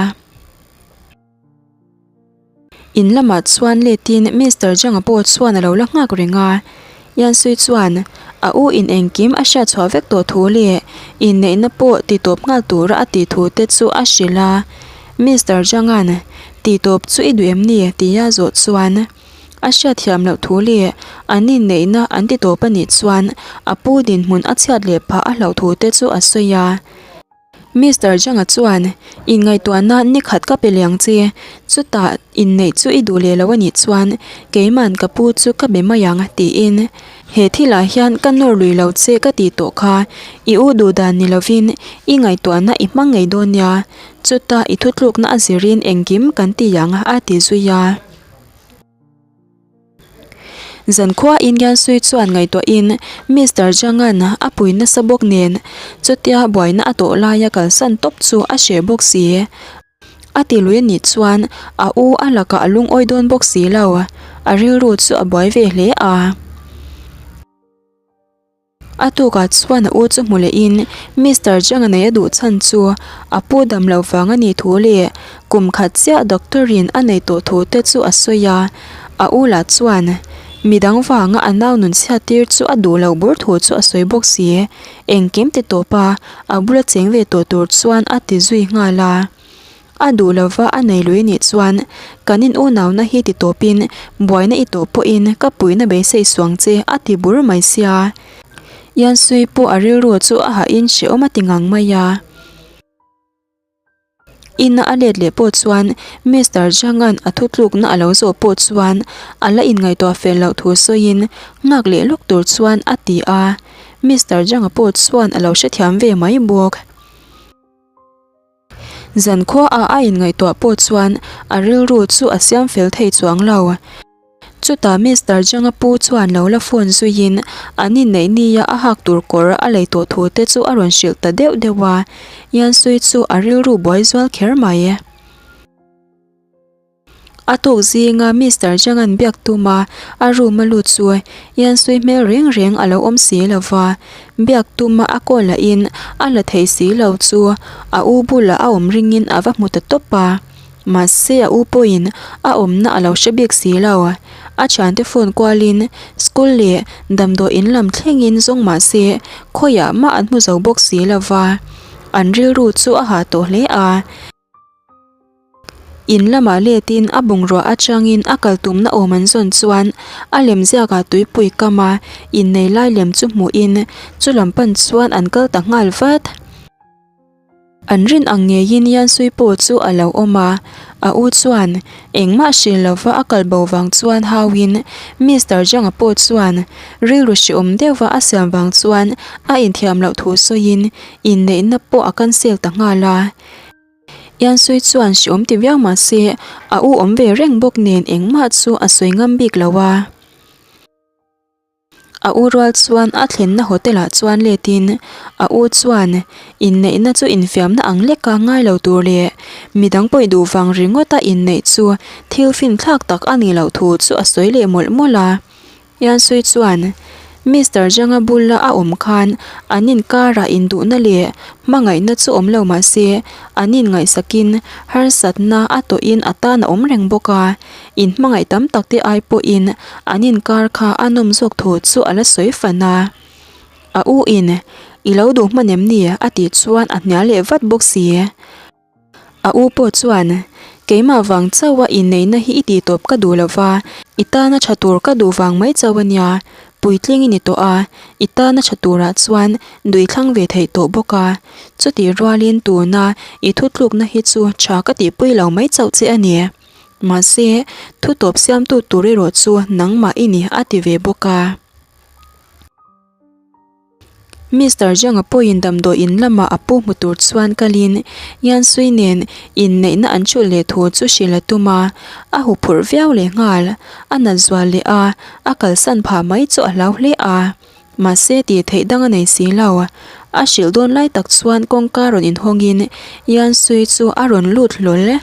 In lamah chuan letin Mister Janga pawh chuan a lo la nghak reng a, Yansui chuan a u in engkim a hriat chhuah vek tawh thu leh inneihna pawh ti tawp nghal tura a tih thu te chu a hrilh a. Mister Janga'n ti tawp chu i duh em ni? tia zawh chuan a hriat thiam loh thu leh an inneihna an ti tawp a nih chuan a pu dinhmun a chhiat leh phah a hlauh thu te chu a sawi a. Mister Janga chuan, Inngaihtuahna ni khat ka pe liang che, chutah inneih chu i duh leh lo a nih chuan keiman ka pu chu ka be mai ang, tiin, He thilah hian ka nawr lui lo che ka tih tawh kha, i u duh dan ni lovin i ngaihtuahna i hmang ngei dawn nia, chutah i thutlukna a zirin engkim kan ti ang, a ti zui a. Zankhua Indian Sui chuan ngaihtuahin Mister Jangan a pui nasa bawk nen chutia buaina a tawh laia kalsan tawp chu a hreh bawk si. A ti lui anih chuan a u a lakah a lungawi dawn bawk si lo, a rilru chu a buai ve hle a. A tukah chuan a u chu hmu lehin Mister Jang-a nei a duh chhan chu a pu dam loh vang a nih thu leh kum khat chiah doctor-in a nei tawh thu te chu a sawi a. A u lah chuan midang vanga a nau nun chhiat tir chu a duh loh bur thu chu a sawi bawk si. Engkim ti tawp a, a bula cheng ve tawh tur chuan a ti zui nghal a. A duh lova a nei lui nih chuan kan in unauna hi ti tawpin buaina i tawh pawhin ka puihna beisei suang che a ti bur mai sia. Yansui pawh a rilru chu a hahin hrehawm a ti ngang mai a. Ina a let leh pawh chuan Mister Zhang-a'n a thutlukna a lo zawh pawh chuan a la inngaihtuah fel loh thu sawiin nghak leh lawk tur chuan a ti a. Mister Zhang-a pawh chuan a lo hrethiam ve mai bawk. Zankhua ah a inngaihtuah pawh chuan a rilru chu a siam fel thei chuang lo. Chutah Mister Janga pu chuan lo la phone zuiin an inneih nia a hak tur kawr a lei tawh thu te chu a rawn hrilh ta deuh deuh a, Yansui chu a rilru buai zual kher mai. A tuk zinga Mister Zhang-a'n biak tuma a room a lut chu Yansui hmel reng reng a lo awm si lo va, biak tuma a call lahin a la thei si lo chu a u bulah a awm ringin a va hmu ta tawp a. Mahse a u pawhin a awmna a lo hre bik si lo. A thiante phone kualin school leh damdawi in lam thlengin zawng mahse khawiah mah an hmu zo bawk si lo va, an rilru chu a hah tawh hle a. In lamah letin a bungrua atangin a kal tumna awm an zawn chuan a lem ziakah tuipui kama innei lai lem chu hmuhin chu lam pan chuan an kal ta nghal vat. An rin ang ngeiin Yansui pawh chu a lo awm a, a u chuan engmah hrilh lova a kal bo vang chuan hauin Mister Zhang-a pawh chuan rilru hreawm deuhva a siam vang chuan a inthiam loh thu sawiin inneihna pawh a cancel ta nghal a. Yansui chuan hreawm ti viau mah se a u awm ve reng bawk nen engmah chu a sawi ngam bik lo a. A u rual chuan a thlenna hotel ah chuan let in a u chuan inneihna chu infiamna ang leka ngai lo tur leh midang pawih duh vang ringawta inneih chu thil finthlak tak a nih loh thu chu a sawi leh mawlh mawlh a. Yansui chuan Mister Zhang-a bula a awm khan an inkarah induhna leh hmangaihna chu awm lo mah se an inngaihsakin harsatna a tawhin a tan a awm reng bawk a, inhmangaih tam tak te ai pawhin an inkar kha a nawm zawk thu chu a la sawi fan a. A u in, I lo duh hman em ni? a tih chuan a hnial leh vat bawk si. A u pawh chuan, Keimah vang chauha inneihna hi i tih tawp ka duh lo va, i tana tha tur ka duh vang mai chauh a nia, puitling i ni tawh a, i tana tha turah chuan duh i thlang ve theih tawh bawk a, chutih rualin tuna i thutlukna hi chu tha ka tihpui lo mai chauh che a ni. Mahse, thu tawp siamtu tur erawh chu nangmah i ni a ti ve bawk a. Mister Zhang-a pawhin damdawi in lamah a pu hmu tur chuan kalin Yansui nen inneihna an hrulh leh thu chu hrilh a tum a, a huphurh viau leh nghal. A nat zual leh a, a kalsan phah mai chu a hlau hle a. Mahse tih theih dang a nei si lo. A hrilh dawn lai tak chuan kawngka rawn inhawngin Yansui chu a rawn lut hlawl.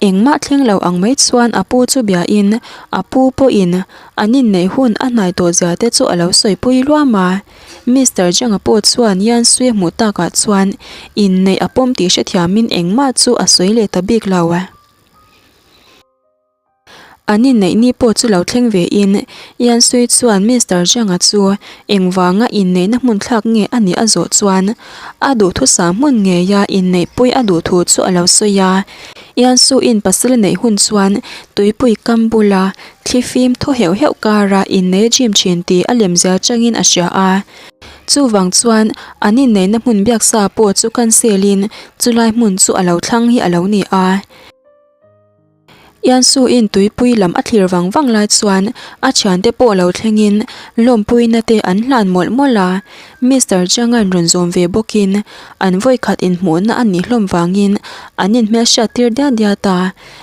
Engmah thleng lo ang mai chuan a pu chu biain a pu pawhin an inneih hun a hnai tawh zia te chu a lo sawipui luam a. Mister Zhang-a pawh chuan Yan Sui a hmuh takah chuan inneih a pawm tih hrethiamin engmah chu a sawi leh ta bik lo. An inneih ni pawh chu lo thleng ve in Yan Sui chuan Mister Zhang-a chu engvanga inneihna hmun thlak nge a nih a zawh chuan a duhthusam hmun ngeia inneihpui a duh thu chu a lo sawi a. Yan Su-in pasal a neih hun chuan tuipui kam bula thli fim thaw heuh heuh kara innei a gym thin tih a lemzia changin a hria a. Chuvang chuan an inneihna hmun biaksa pawh chu cancel in chulai hmun chu a lo thlang hi a lo ni a. Iansu-in tuipui lam a thlir vang vang lai chuan a thiante pawh lo thlengin lawmpuina te an hlan mawlh mawlh a, Mister Chang-a'n rawn zawm ve bawkin an vawikhat inhmuhna a nih hlawm vangin an inhmelhriat tir diat diat a,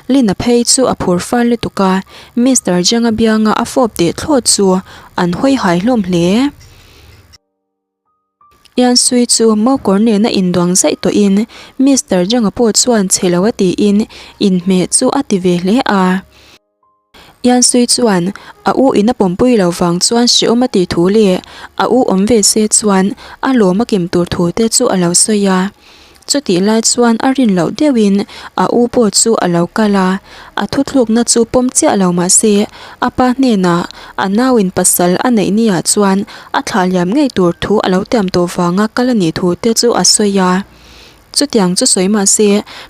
Lina phei chu a phur fal lutuk a, Mister Chang-a bianga a fawp teh thlawt chu an hawi hai hlawm hle. Ian Sui chu mokawr nena induang zaih tawhin Mister Zhang-a pawh chuan chhe lo a tiin inhmeh chu a ti ve hle a. Ian Sui chuan a u in a pawmpui lo vang chuan hrehawm a tih thu leh a u awm ve se chuan a lawm a kim tur thu te chu a lo sawi a. Chutih lai chuan a rin loh deuhin a u pawh chu a lo kal a, a thuthlukna chu pawm chiah lo mah se a pa hnenah a nauin pasal a neih niah chuan a thlah liam ngei tur thu a lo tiam tawh vanga kal a nih thu te chu a sawi a. Chutiang chu sawi mah se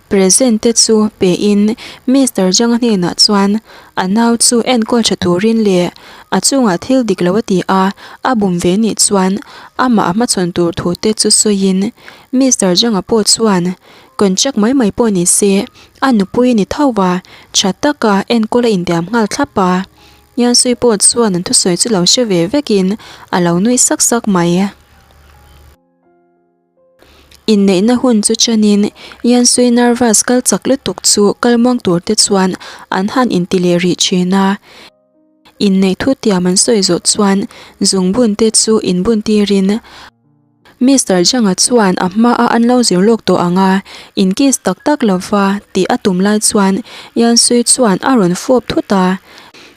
present te chu pein Mister Zhang-a hnenah chuan a nau chu enkawl tha turin leh a chungah thil dik lo a ti a, a bum ve nih chuan amah a hmachhawn tur thu te chu sawiin Mister Zhang-a pawh chuan contract mai mai pawh ni se, a nupui ni tho va, tha taka enkawl a intiam nghal thlap a. Yansui pawh chuan an thusawi chu lo hre ve vekin a lo nui sak sak mai. Inneihna hun chu chanin Yansui nervous kal chak lutuk chu kal muang tur te chuan an han inti leh rih thin a. Inneih thutiam an sawi zawh chuan zungbun te chu inbun tirin, Mister Zhang-a chuan a hmaa an lo zir lawk tawh ang a, in kiss tak tak lova tih a tum lai chuan Yan Sui chuan a rawn fawp thut a.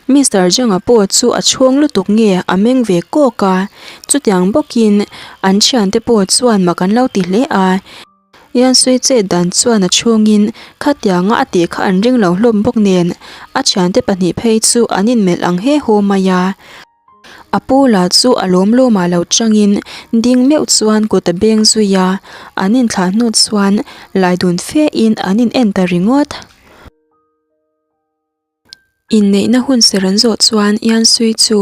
Mister Zhang-a pawh chu a chhawng lutuk nge a meng ve kawk a, chutiang bawkin an thiante pawh chuan mak an lo ti hle a. Yan Sui chet dan chuan a chhawngin khatianga a tih kha an ring lo hlawm bawk nen a thiante pahnih phei chu an inmelh ang he haw mai a. A pu lah chu a lawm lawmah lo changin ding meuh chuan kut a beng zui a, an inthlah hnu chuan lai dun fe in an in en ta ringawt. Inneihna hun ser an zawh chuan Yansui chu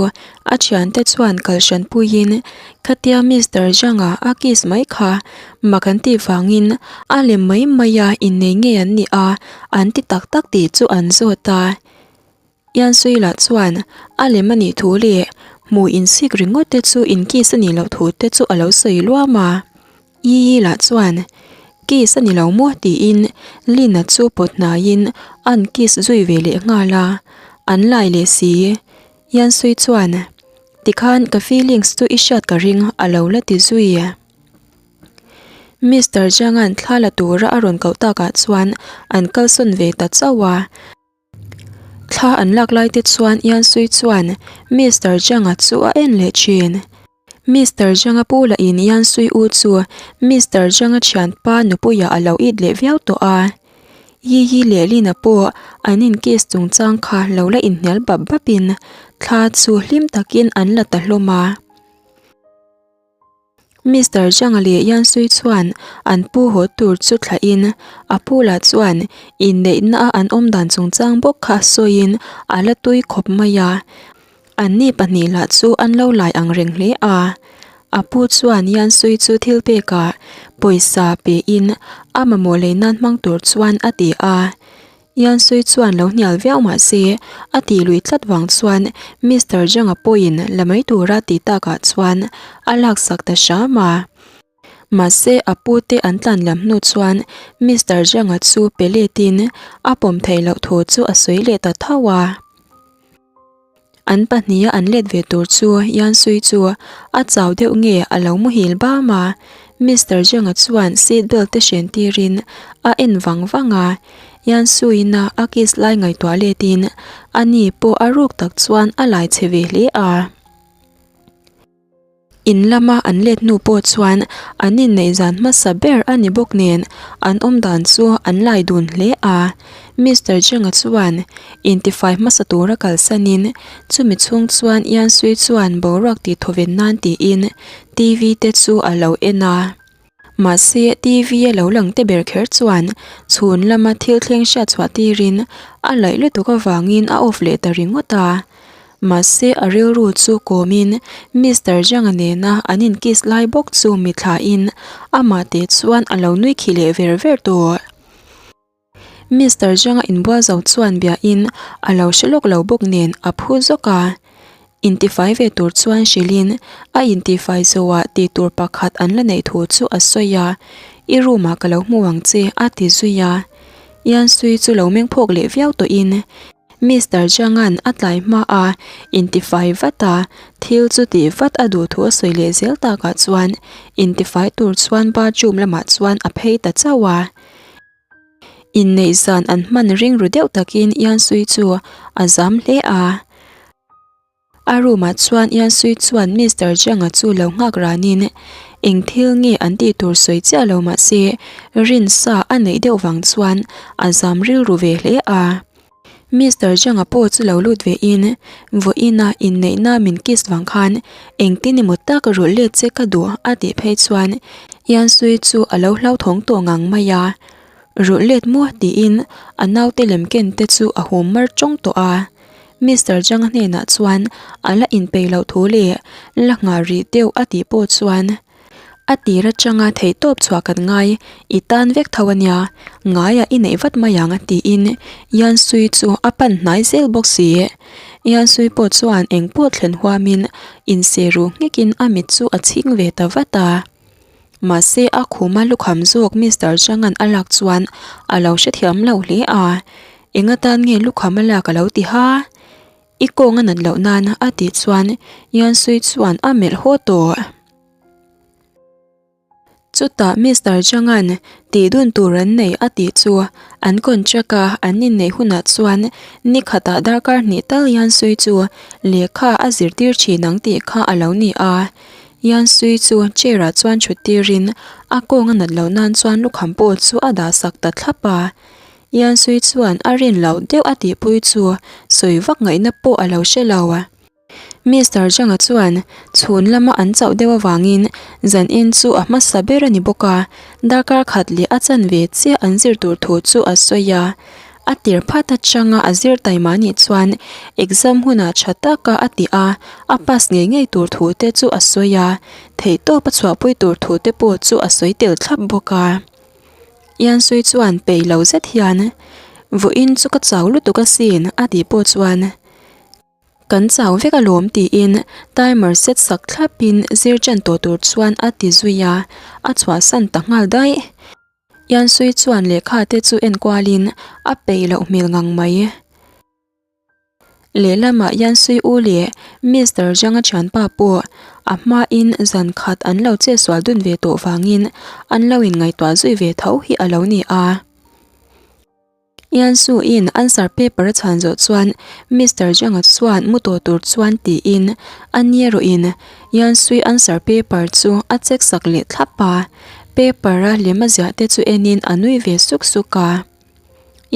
a thiante chuan kal hran puiin khatia Mister Zhang-a a kiss mai kha mak an tih vangin a lem mai mai a innei ngei an ni a, an ti tak tak tih chu an zawt a. Iansuila lah chuan a lem a nih thu leh hmuh insik ringawt te chu in kiss a nih loh thu te chu a lo sawi luam a. Yiyi lah chuan kiss a ni lo maw tiin Lina chu pawt hnaiin an kiss zui ve leh nghal a, an lai leh si. Iansui chuan tikhan ka feelings chu i hriat ka ring a lo la ti zui. Mister Zhang-a'n thla la tura a rawn koh takah chuan an kalsawn ve ta chauh a. Thla an lak lai te chuan Yansui chuan Mister Zhang-a chu a en leh thin. Mister Zhang-a pu lahin Yansui u chu Mister Zhang-a thianpa nupuiah a lo it leh viau tawh a. Yiyi leh Lina pawh an in kiss chungchang kha lo la inhnial bap bapin thla chu hlim takin an la ta hlawm a. Mister Zhang leh Yan Sui chuan an pu haw tur chu thlahin a pu lah chuan inneihna a an awm dan chungchang bawk kha sawiin a la tui khawp mai a. Anni pahnih lah chu an lo lai ang reng hle a. A pu chuan Yan Sui chu thil pekah pawisa pein a mamawh lei nan hmang tur chuan a ti a. Yansui chuan lo hnial viau mah se, a tih lui tlat vang chuan Mister Zhang-a pawhin la mai tura tih takah chuan a laksak ta hram a. Mahse a pute an tlan lam hnu chuan Mister Zhang-a chu pe letin a pawm theih loh thu chu a sawi leh ta tho a. An pahniha an let ve tur chu Yansui chu a chau deuh nge a lo muhil bam a, Mister Zhang-a chuan seat belt te hren tirin a en vang vang a, Yansuiin a kiss lai ngaihtuah letin ani pawh a ruk tak chuan a lai chhe ve hle a. In lama an let hnu pawh chuan an inneih zan hmasa ber a ni bawk nen an awm dan chu an lai dun hle a. Mister Zhang-a chuan intifai hmasa tura kalsanin chumi chhung chuan Yansui chuan boruak tih thawven nan tiin TV te chu a lo en a. Mahse TV a lo lang te ber kher chuan chhun lama thil thleng hriat chhuah tirin a laih lutuk avangin a off leh ta ringawt a. Mahse a rilru chu kawmin Mister Zhang-a nena an in kiss lai bawk chu mithlain amah teh chuan a lo nui khi leh ver ver tawh. Mister Zhang-a inbual zo chuan biain a lo hre lawk lo bawk nen a phu zawk a. Intifai ve tur chuan hrilhin a intifai zawhah tih tur pakhat an la neih thu chu a sawi a, I room ah ka lo hmu ang che a ti zui a. Yansui chu lo meng phawk leh viau tawhin Mister Zhang-a'n a tlai hma a intifai vat a, thil chu tih vat a duh thu a sawi leh zel takah chuan intifai tur chuan bathroom lamah chuan a phei ta chauh a. Inneih zan an hman ring ru deuh takin Yansui chu a zam hle a. A room ah chuan Yansui chuan Mister Zhang-a chu lo nghak ranin eng thil nge an tih tur sawi chiah lo mah se rinsa a neih deuh vang chuan a zam rilru ve hle a. Mister Zhang-a pawh chu lo lut ve in vawiin a inneihna min kiss vang khan engtin emaw tak rulh let che ka duh a tih phei chuan Yansui chu a lo hlauthawng tawh ngang mai a. Rulh let maw tiin a naute lem ken te chu a hum mar tawng tawh a. Mister Zhang-a hnenah chuan a la inpeih loh thu leh la nghah rih deuh a tih pawh chuan A tir atanga theihtawp chhuah kan ngai, i tan vek tho a nia, ngaiah i neih vat mai ang tiin Yansui chu a pan hnai zel bawk si. Yansui pawh chuan eng pawh thlen huamin inse ruh nghekin a mit chu a chhing ve ta vat a. Mahse a khuma lukham zawk Mister Zhang-a'n a lak chuan a lo hrethiam lo hle a, Eng atan nge lukham a lak a lo ti ha? I kawng a nat loh nan a tih chuan Yansui chuan a melh haw tawh. Chutah Mister Zhang-a'n tih dun tur an nei a tih chu an contract a an inneih hunah chuan ni khatah darkar hnih tal Yansui chu lehkha a zirtir thin ang tih kha a lo ni a. Yansui chu chair-ah chuan thut tirin a kawng a nat loh nan chuan lukham pawh chu a dah sak ta thlap a. Yansui chuan a rin loh deuh a tihpui chu sawi vak ngaihna pawh a lo hre lo. Mister Zhang-a chuan chhun lama an chauh deuh avangin zan in chu a hmasa ber a ni bawk a, darkar khat leh a chanve chiah an zir tur thu chu a sawi a. A tir phat atanga a zir taima nih chuan exam hunah tha taka a tih a, a pass ngei ngei tur thu te chu a sawi a, theihtawp a chhuahpui tur thu te pawh chu a sawi tel thlap bawk a. Yansui chuan peih lo zet hian, Vawiin chu ka chau lutuk asin a tih pawh chuan, Kan chau vek alawm tiin timer set sak thlapin zir ṭan tawh tur chuan a ti zui a, a chhuahsan ta nghal daih. Yansui chuan lehkha te chu en kualin a peih loh hmel ngang mai. Lehlamah Yansui u leh Mister Zhang-a thianpa pawh a hmain zan khat an lo chetsual dun ve tawh vangin an lo inngaihtuah zui ve tho hi a lo ni a. Yansu-in answer paper a chhan zawh chuan Mister Zhang-a chuan mu tawh tur chuan tiin a ni erawhin Yansui answer paper chu a check sak leh thlap a, paper-a lem a ziah te chu enin a nui ve suk suk a.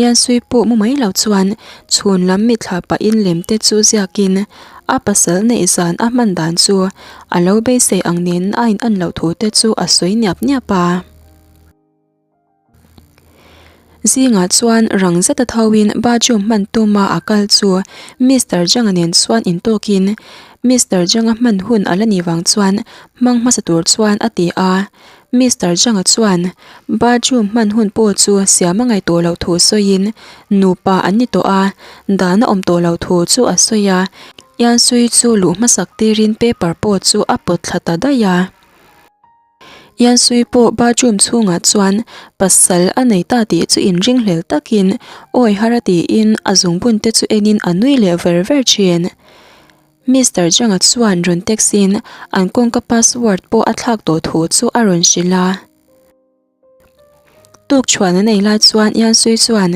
Yansui pawh mu mai lo chuan chhun lam mitthla pahin lem te chu ziakin a pasal neih zan a hman dan chu a lo beisei ang nen a in an loh thu te chu a sawi niap niap a. Zingah chuan rang zeta thoin bathroom hman tuma a kal chu Mister Zhang-a nen chuan intawkin Mister Zhang-a hman hun a la nih vang chuan hmang hmasa tur chuan a ti a. Mister Zhang-a chuan bathroom hman hun pawh chu siam a ngaih tawh loh thu sawiin nupa an ni tawh a, dan a awm tawh loh thu chu a sawi a. Yansui chu luh hmasak tirin paper pawh chu a pawt thla ta daih a. Yansui pawh bathroom chhungah chuan pasal a nei ta tih chu inringhlel takin awi har a tiin a zungbun te chu enin a nui leh ver ver thin. Mister Zhang-a chuan rawn text in an kawngka password pawh a thlak tawh thu chu a rawn hrilh a. Tuk chhuan an ei lai chuan Yansui chuan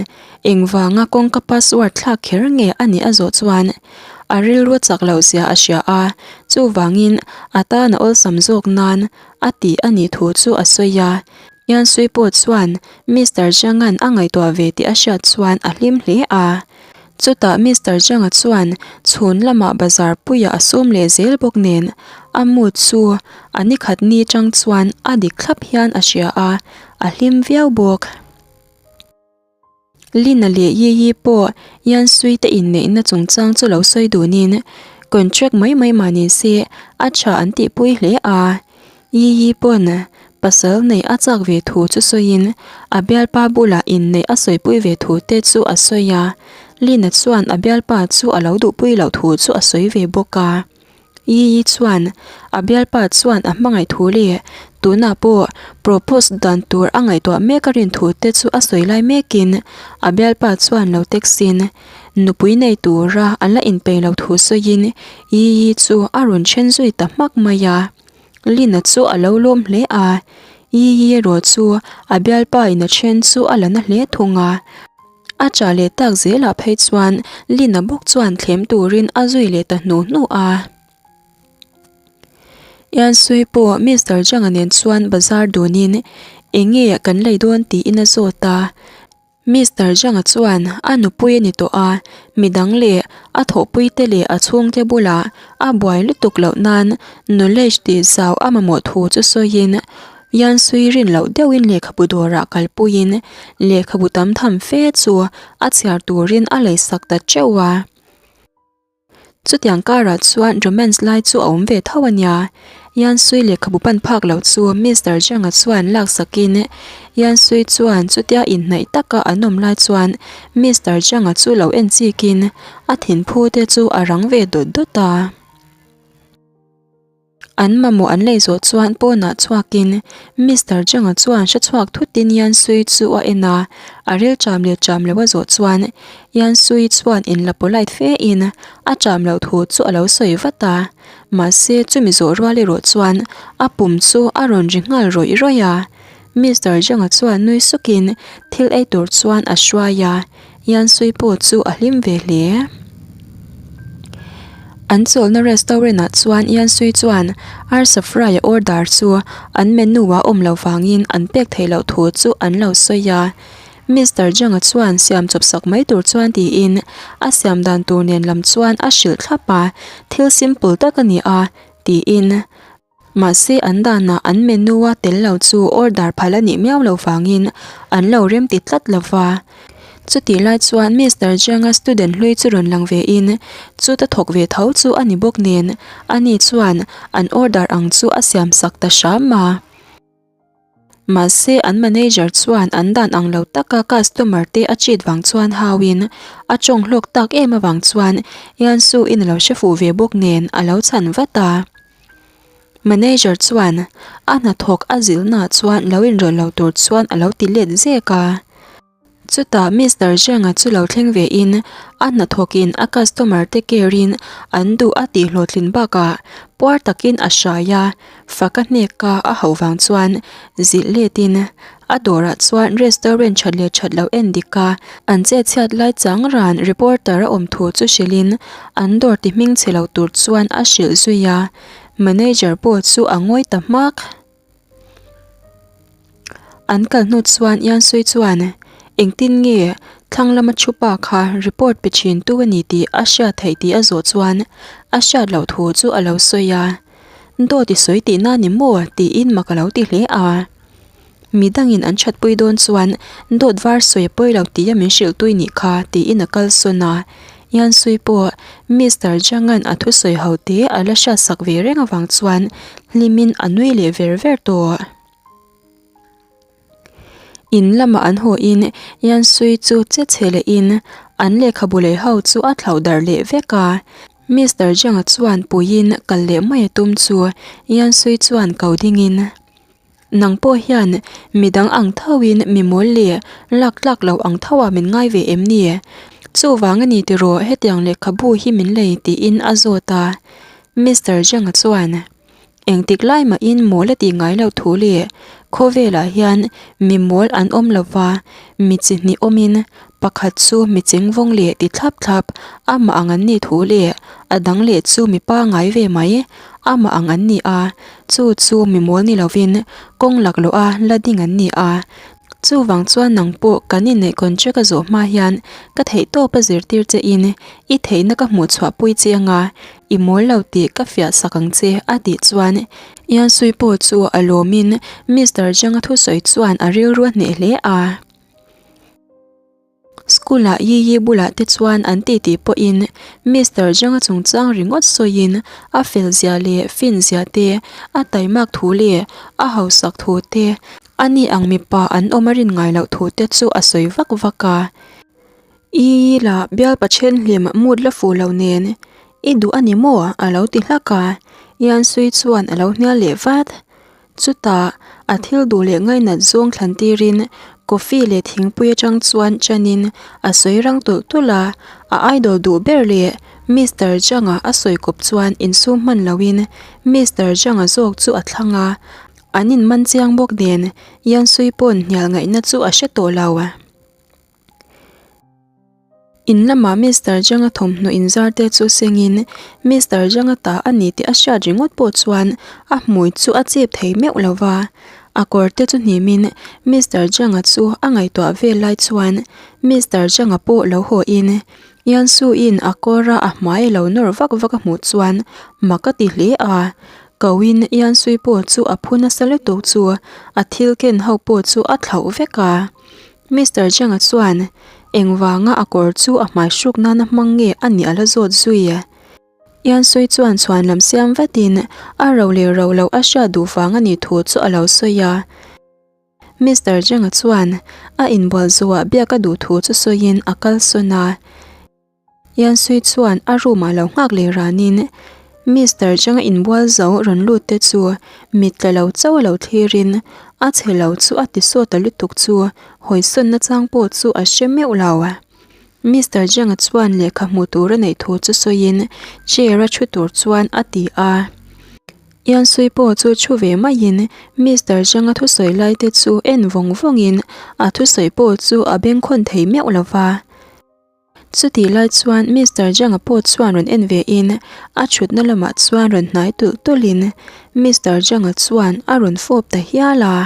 engvanga kawngka password thlak kher nge a nih a zawh chuan a rilru chak loh zia a hria a, chuvangin a tan a awlsam zawk nan a tih a nih thu chu a sawi a. Yansui pawh chuan Mister Zhang-a'n a ngaihtuah ve tih a hriat chuan a hlim hle a. Chutah Mister Zhang-a chuan chhun lamah bazar puiah a sawm leh zel bawk nen a mood chu a ni khat ni chang chuan a dik thlap hian a hria a, a hlim viau bawk. Lina leh Yiyi pawh Yansui te inneihna chungchang chu lo sawi dunin contract mai mai mah ni se a tha an tihpui hle a. Yiyi pawn pasal neih a chak ve thu chu sawiin a bialpa bulah inneih a sawipui ve thu te chu a sawi a, Lina chuan a bialpa chu a lo duhpui loh thu chu a sawi ve bawk a. Yiyi chuan a bialpa chuan a hmangaih thu leh tunah pawh propose dan tur a ngaihtuah mek a rin thu te chu a sawi lai mekin a bialpa chuan lo text in nupui nei tura a la inpeih loh thu sawiin Yiyi chu a rawn then zui ta hmak mai a. Lina chu a lo lawm hle a, Yiyi erawh chu a bialpa in a then chu a la na hle thung a. A chah leh tak zelah phei chuan Lina bawk chuan thlem turin a zui leh ta hnu hnu a. Yansui pawh Mister Zhang-a nen chuan bazar dunin eng nge kan lei dawn tiin a zawt a. Mister Zhang-a chuan a nupui a ni tawh a, midang leh a thawhpuite leh a chhungte bulah a buai lutuk loh nan knowledge tih zau a mamawh thu chu sawiin Yansui rin loh deuhin lehkhabu dawrah kalpuiin lehkhabu tam tham fe chu a chhiar turin a leisak ta teuh a. Chutiang karah chuan romance lai chu a awm ve tho a nia. Yansui lehkhabu pan phak lo chu Mister Zhang-a chuan laksakin Yansui chuan chutia inhnaih taka an awm lai chuan Mister Zhang-a chu lo en chikin a thinphu te chu a rang ve dawt dawt a. An mamawh an lei zawh chuan pawnah chhuakin Mister Zhang-a chuan hre chhuak thutin Yansui chu a en a, a ril ṭam leh ṭam loh a zawh chuan Yansui chuan inla polite fe in a ṭam loh thu chu a lo sawi vat a, mahse chumi zawh rual erawh chuan a pum chu a rawn ri nghal rawih rawih a. Mister Zhang-a chuan nui sukin thil ei tur chuan a hruai a, Yansui pawh chu a hlim ve hle. An chawlhna restaurant ah chuan Yansui chuan arsa fry a order chu an menu ah awm lo vangin an pek theih loh thu chu an lo sawi a. Mister Zhang-a chuan siam chawp sak mai tur chuan tiin a siam dan tur nen lam chuan a hrilh thlap a, thil simple tak a ni a tiin Mahse an danah an menu a tel lo chu order phal a nih miau lo vangin an lo rem ti tlat lo va. Chutih lai chuan Mister Jiang-a student hlui chu rawn lang ve in chuta thawk ve tho chu a ni bawk nen ani chuan an order ang chu a siam sak ta hram a. Mahse an manager chuan an dan ang lo taka customer te a cheat vang chuan hauin a tawng hlawk tak em avang chuan Yansu in a lo hre fuh ve bawk nen a lo chhan vat a. Manager chuan a hnathawk a zilhnaah chuan lo inrawlh lo tur chuan a lo ti let zek a. Chutah Mister Zhang-a chu lo thleng ve in a hnathawkin a customer te care in an duh a tih hlawhtlin bakah puar takin a hrai a, fak a hnek a a hauh vang chuan zilh let in a dawrah chuan restaurant that leh that loh en dik a, an chet chhiat lai chang ran reporter a awm thu chu hrilh in an dawr ti hming chhe lo tur chuan a hrilh zui a, manager pawh chu a ngawi ta hmak. An kal hnu chuan Yansui chuan engtin nge thlang lama thu pa kha report pe thin tu a ni tih a hriat theih tih a zawh chuan a hriat loh thu chu a lo sawi a, Dawt i sawi tihna ni maw? tiin mak a lo ti hle a. Midangin an thatpui dawn chuan dawt var sawi a pawi lo tih a min hrilh tui nih kha tiin a kalsawn a. Yansui pawh Mister Zhang-a'n a thusawi ho te a la hriatsak ve reng avang chuan hlimin a nui leh ver ver tawh. In lamah an haw in Yansui chu che chhe leh in an lehkhabu lei ho chu a thlauh darh leh vek a. Mister Zhang-a chuan puiin kal leh mai a tum chu Yansui chuan ko ding in, Nang pawh hian midang ang thoin mi mawl leh lak tlak lo ang thoa min ngai ve em ni? Chuvang a ni tiraw hetiang lehkhabu hi min lei tiin a zawt a. Mister Zhang-a chuan. Engtik lai mahin mawl a tih ngai loh thu leh khawvelah hian mi mawl an awm lo va, mi chi hnih awmin pakhat chu mi chengvawng leh ti thlap thlap amah ang an nih thu leh a dang leh chu mi pangai ve mai amah ang an ni a, chu chu mi mawl ni lovin kawng laklawh a la ding an ni a. Chuvang chuan nang pawh kan inneih contract a zawh hma hian ka theihtawp a zirtir che in i theihna ka hmuh chhuah pui che anga i mawl lo tih ka fiah sak ang che a tih chuan Yansui pawh chu a lawmin Mister Zhang-a thusawi chuan a rilru a hneh hle a. School ah Yi Yi bulah te chuan an ti tih pawhin Mister Zhang-a chungchang ringawt sawiin a fel zia leh fin zia te, a taimak thu leh a hausak thu te, a ni ang mipa an awm a rin ngai loh thu te chu a sawi vak vak a. Yi Yi lah bial Pathian hlim mood la fuh lo nen i duh a ni maw? a lo ti hlak a, Yan Sui chuan a lo hnial leh vat. Chutah, a thil duh leh ngainat zawng thlan tirin coffee leh thingpui atang chuan chanin a sawi rang tulh tulh a, a idol duh ber leh Mister Zhang-a a sawi kawp chuan insum hman loin Mister Zhang-a zawk chu a thlang a, an inman chiang bawk nen Yansui pawn hnial ngaihna chu a hre tawh lo. In lamah Mister Zhang-a thawmhnaw inzar te chu sengin Mister Zhang-a ta a ni tih a hriat ringawt pawh chuan a hmui chu a chip thei meuh lo va. A kawr te chu hnimin Mister Zhang-a chu a ngaihtuah vel lai chuan Mister Zhang-a pawh lo haw in Yansu-in a kawra a hmai a lo nawr vak vak a hmuh chuan mak a ti hle a. Ko-in Yansui pawh chu a phu nasa lutuk chu a thil ken ho pawh chu a thlauh vek a. Mister Zhang-a chuan engvanga a kawr chu a hmai hruk nana hmang nge a nih a la zawt zui. Yansui chuan chhuan lam siam vatin a ro leh ro loh a hriat duh vang a nih thu chu a lo sawi a. Mister Zhang-a chuan a inbual zuah biak a duh thu chu sawiin a kalsawn a. Yansui chuan a room ah lo nghak leh ranin Mister Zhang-a inbual zo rawn lut te chu mit tla lo chauh a lo thlirin a chhe lo chu a ti sawt ta lutuk chu hawisawn nachang pawh chu a hre meuh lo. Mister Zhang-a chuan lehkha hmuh tur a neih thu chu sawiin chair a thu tur chuan a ti a. Yansui pawh chu thu ve maiin Mister Zhang-a thusawi lai te chu en vawng vawngin a thusawi pawh chu a bengkhawn thei meuh lo va. Chutih lai chuan Mister Zhang-a pawh chuan rawn en ve in a thutna lamah chuan rawn hnai tulh tulh in Mister Zhang-a chuan a rawn fawp ta hial a.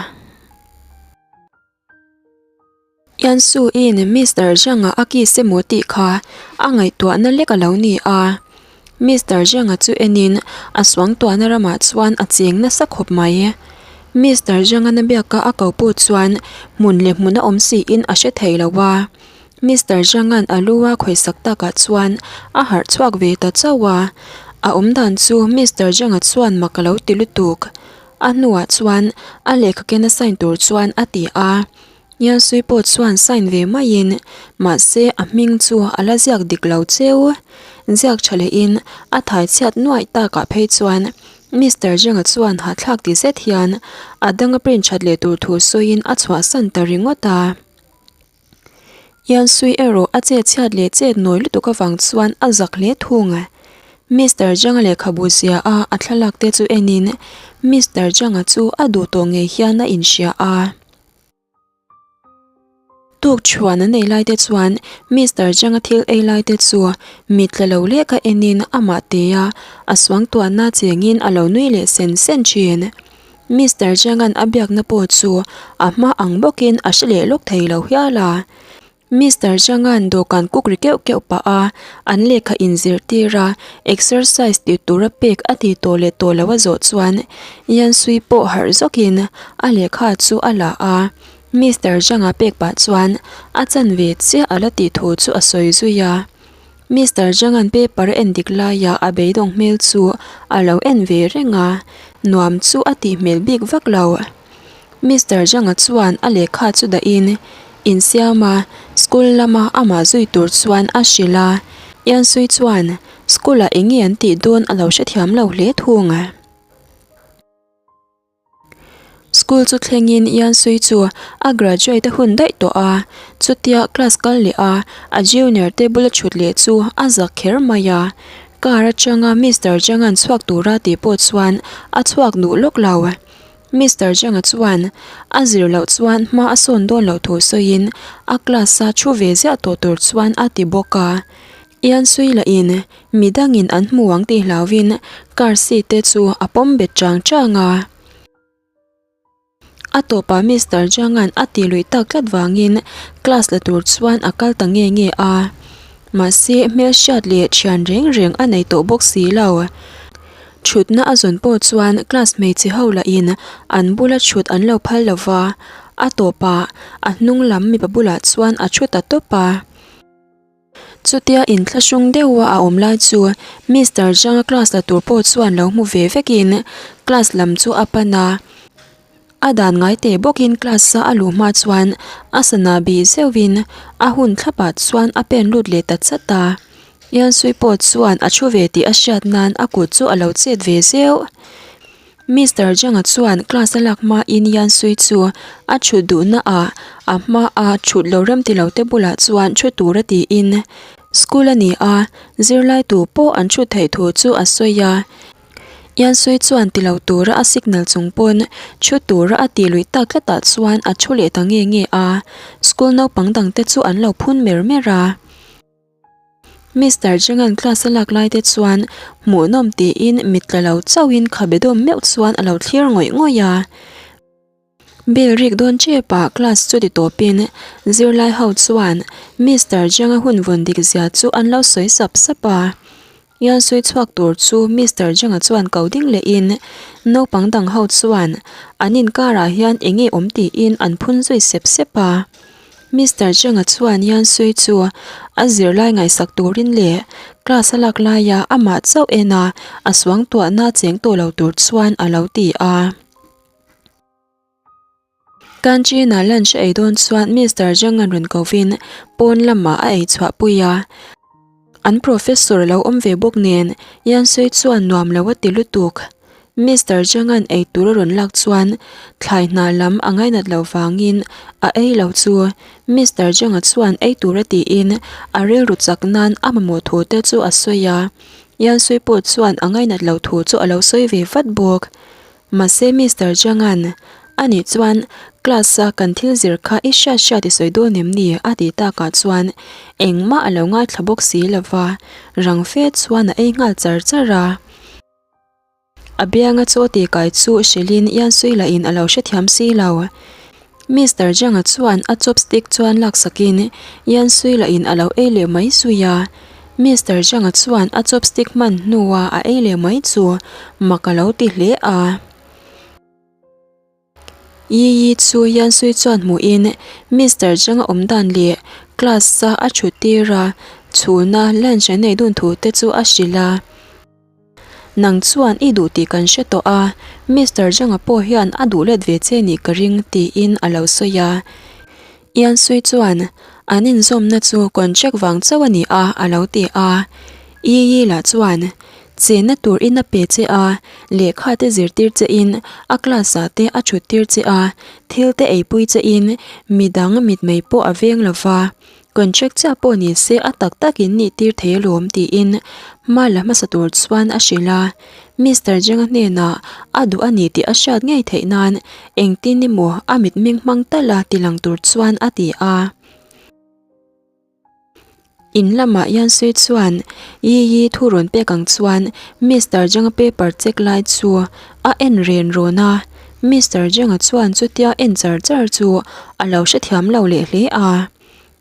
Yansu-in Mister Zhang-a a kiss emaw tih kha a ngaihtuahna lek a lo ni a. Mister Zhang-a chu enin a suangtuahna ramah chuan a cheng nasa khawp mai. Mister Zhang-a na biaka a ko pawh chuan hmun leh hmun a awm siin a hre thei lo a. Mister Zhang-a'n a lu a khawihsak takah chuan a harh chhuak ve ta chauh a, a awm dan chu Mister Zhang-a chuan mak a lo ti lutuk. A hnuah chuan a lehkha ken a sign tur chuan a ti a, Yansui pawh chuan sign ve maiin mahse a hming chu a la ziak dik lo cheu. Ziak tha lehin a thai chhiat nuaih takah phei chuan Mister Zhang-a chuan hahthlak ti zet hian a dang a print that leh tur thu sawiin a chhuahsan ta ringawt a. Yansui erawh a chet chhiat leh chet nawi lutuk avang chuan a zak hle thung. Mister Zhang-a lehkhabu zia a a thlalak te chu enin Mister Zhang-a chu a duh tawh ngei hian a inhria a. Tuk chhuan an ei lai te chuan Mister Zhang-a thil ei lai te chu mit tla lo lek a enin amah tea a suangtuahna chengin a lo nui leh sen sen thin. Mister Zhang-a'n a biakna pawh chu a hma ang bawkin a hre leh lawk thei lo hial a. Mister Zhang-a'n dawhkan kuk ri keuh keuh pah a, an lehkha inzirtir a, exercise tih tura pek a ti tawh leh tawh lo a zawh chuan Yansui pawh harh zawkin a lehkha chu a la a. Mister Zhang-a pek pah chuan a chanve chiah a la tih thu chu a sawi zui a. Mister Zhang-a'n paper a en dik laia a beidawng hmel chu a lo en ve reng a, nuam chu a tih hmel bik vak lo. Mister Zhang-a chuan a lehkha chu dahin insiam a, school lama amah zui tur chuan a hrilh a. Yansui chuan school-ah eng nge an tih dawn a lo hrethiam lo hle thung. School chu thlengin Yansui chu a graduate a hun daih tawh a, chutia class kal leh a, a junior te bula thut leh chu a zak kher mai a. Car atanga Mister Zhang-a'n chhuak tura tih pawh chuan a chhuak duh lawk lo. Mister Zhang-a chuan a zir loh chuan hma a sawn dawn loh thu sawiin a class-a thu ve ziah tawh tur chuan a ti bawk a. Ian Sui lahin midangin an hmu ang tih hlauhin car seat te chu a pawm bet chang chang a. A tawpah Mister Zhang-a'n a tih luih tak tlat vangin class la tur chuan a kal ta nge nge a. Mahse hmelhriat leh thian reng reng a nei tawh bawk si lo. Thutna a zawn pawh chuan class hmeichhe ho lahin an bula thut an lo phal lo va, a tawpah a hnung lam mipa bulah chuan a thu ta tawp a. Chutia inthlahrung deuha a awm lai chu Mister Zhang-a class la tur pawh chuan lo hmu ve vekin class lam chu a pan a. A dan ngai teh bawkin class-a a luh hma chuan a sana bih zeuhin a hun thlapah chuan a pen lut leh ta chat a. Yansui pawh chuan a thu ve tih a hriat nan a kut chu a lo chet ve zeuh. Mister Zhang-a chuan class a lak hmain Yan Sui chu a thut duhna ah a hma a thut lo rem ti lo te bulah chuan thu tur a tiin school a ni a, zirlai tu pawh an thut theih thu chu a sawi a. Yan Sui chuan ti lo tura a signal chung pawn thu tura a tih luih tak tlatah chuan a thu leh ta nge nge a, school naupang dang te chu an lo phun mer mer a. Mister Zhang-a'n class a lak lai te chuan hmuhnawm tiin mit tla lo chauhin khabe dawm meuh chuan a lo thlir ngawih ngawih a. Bell rik dawn tepah class chu ti tawpin zirlai ho chuan Mister Zhang-a hun vawn dik zia chu an lo sawi sap sap a. Ian sawi chhuak tur chu Mister Zhang-a chuan ko ding lehin naupang dang ho chuan an inkarah hian eng nge awm tiin an phun zui sep sep a. Mister Zhang-a chuan Ian sawi chu a zirlai ngaihsak turin leh class a lak laia amah chauh en a a suangtuahna cheng tawh lo tur chuan a lo ti a. Canteen-a lunch a ei dawn chuan Mister Zhang-a'n rawn kovin pawn lamah a ei chhuah pui a. An professor a lo awm ve bawk nen Yan Sui chuan nuam lo a ti lutuk. Mister Zhang-a'n ei tur a rawn lak chuan thlai hna lam a ngainat loh vangin a ei lo chu Mister Zhang-a chuan ei tur a tiin a rilru chak nan a mamawh thu te chu a sawi a. Yan Sui pawh chuan a ngainat loh thu chu a lo sawi ve vat bawk. Mahse Mister Zhang-a'n, Anih chuan class-a kan thil zir kha i hriat hriat i sawi dawn em ni? a tih takah chuan engmah a lo ngaithla bawk si lo va, rang fe chuan a ei nghal char char a. A bianga chaw tih kai chu hrilhin Yansui lahin a lo hrethiam si lo. Mister Zhang-a chuan a chopstick chuan laksakin Yansui lahin a lo ei leh mai zui a. Mister Zhang-a chuan a chopstick hman hnua a ei leh mai chu mak a lo ti hle a. Yi Yi chu Yansui chuan hmuhin Mister Zhang-a awm dan leh class-a a thut tir a, chhuna lunch an ei dun thu te chu a hrilh a. Nang chuan i duh tih kan hre tawh a, Mister Zhang-a pawh hian a duh let ve che nih ka ring tiin a lo sawi a. Ian Sui chuan, An inzawmna chu contract vang chauh a ni a, a lo ti a. Yi Yi lah chuan, Chenna tur in a pe che a, lehkha te zirtir che in, a class ah te a thut tir che a, thil te eipui che in, midang mitmei pawh a veng lo va. Contract chiah pawh ni se a tak tak in nih tir thei alawm tiin hma la hmasa tur chuan a hrilh a. Mister Zhang-a hnenah a duh a ni tih a hriat ngei theih nan engtin emaw a mitmeng hmang tal a tilang tur chuan a ti a. In lamah Yansui chuan Yi Yi thu rawn pek ang chuan Mister Zhang-a paper check lai chu a en ren rawn a. Mister Zhang-a chuan chutia en char char chu a lo hrethiam lo leh hle a.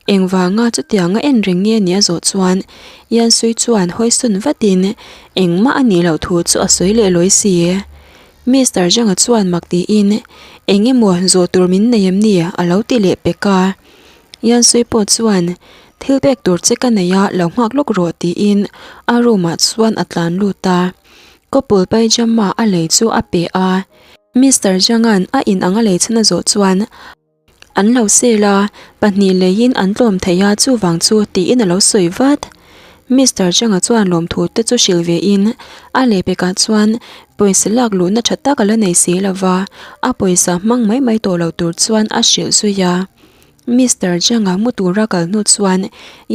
Engvanga chutianga en reng nge nia zawh chuan Yansui chuan hawisawn vatin engmah a nih loh thu chu a sawi leh lawi si. Mister Zhang-a chuan mak tiin eng emaw zawh tur min nei em ni a lo ti leh pek a. Yansui pawh chuan thil pek tur che ka nei a lo nghak lawk rawh tiin a room ah chuan a tlan lut a. Couple pyjama a lei chu a pe a. Mister Zhang-a'n a in ang a lei chhan a zawh chuan an lo sel a, pahnih leiin an tlawm thei a chuvang chu tiin a lo sawi vat. Mister Zhang-a chuan lawmthu te chu hrilh ve in a lehpekah chuan pawisa lak luhna tha tak a la nei si lova, a pawisa hmang mai mai tawh lo tur chuan a hrilh zui a. Mister Zhang-a mu tura kal hnu chuan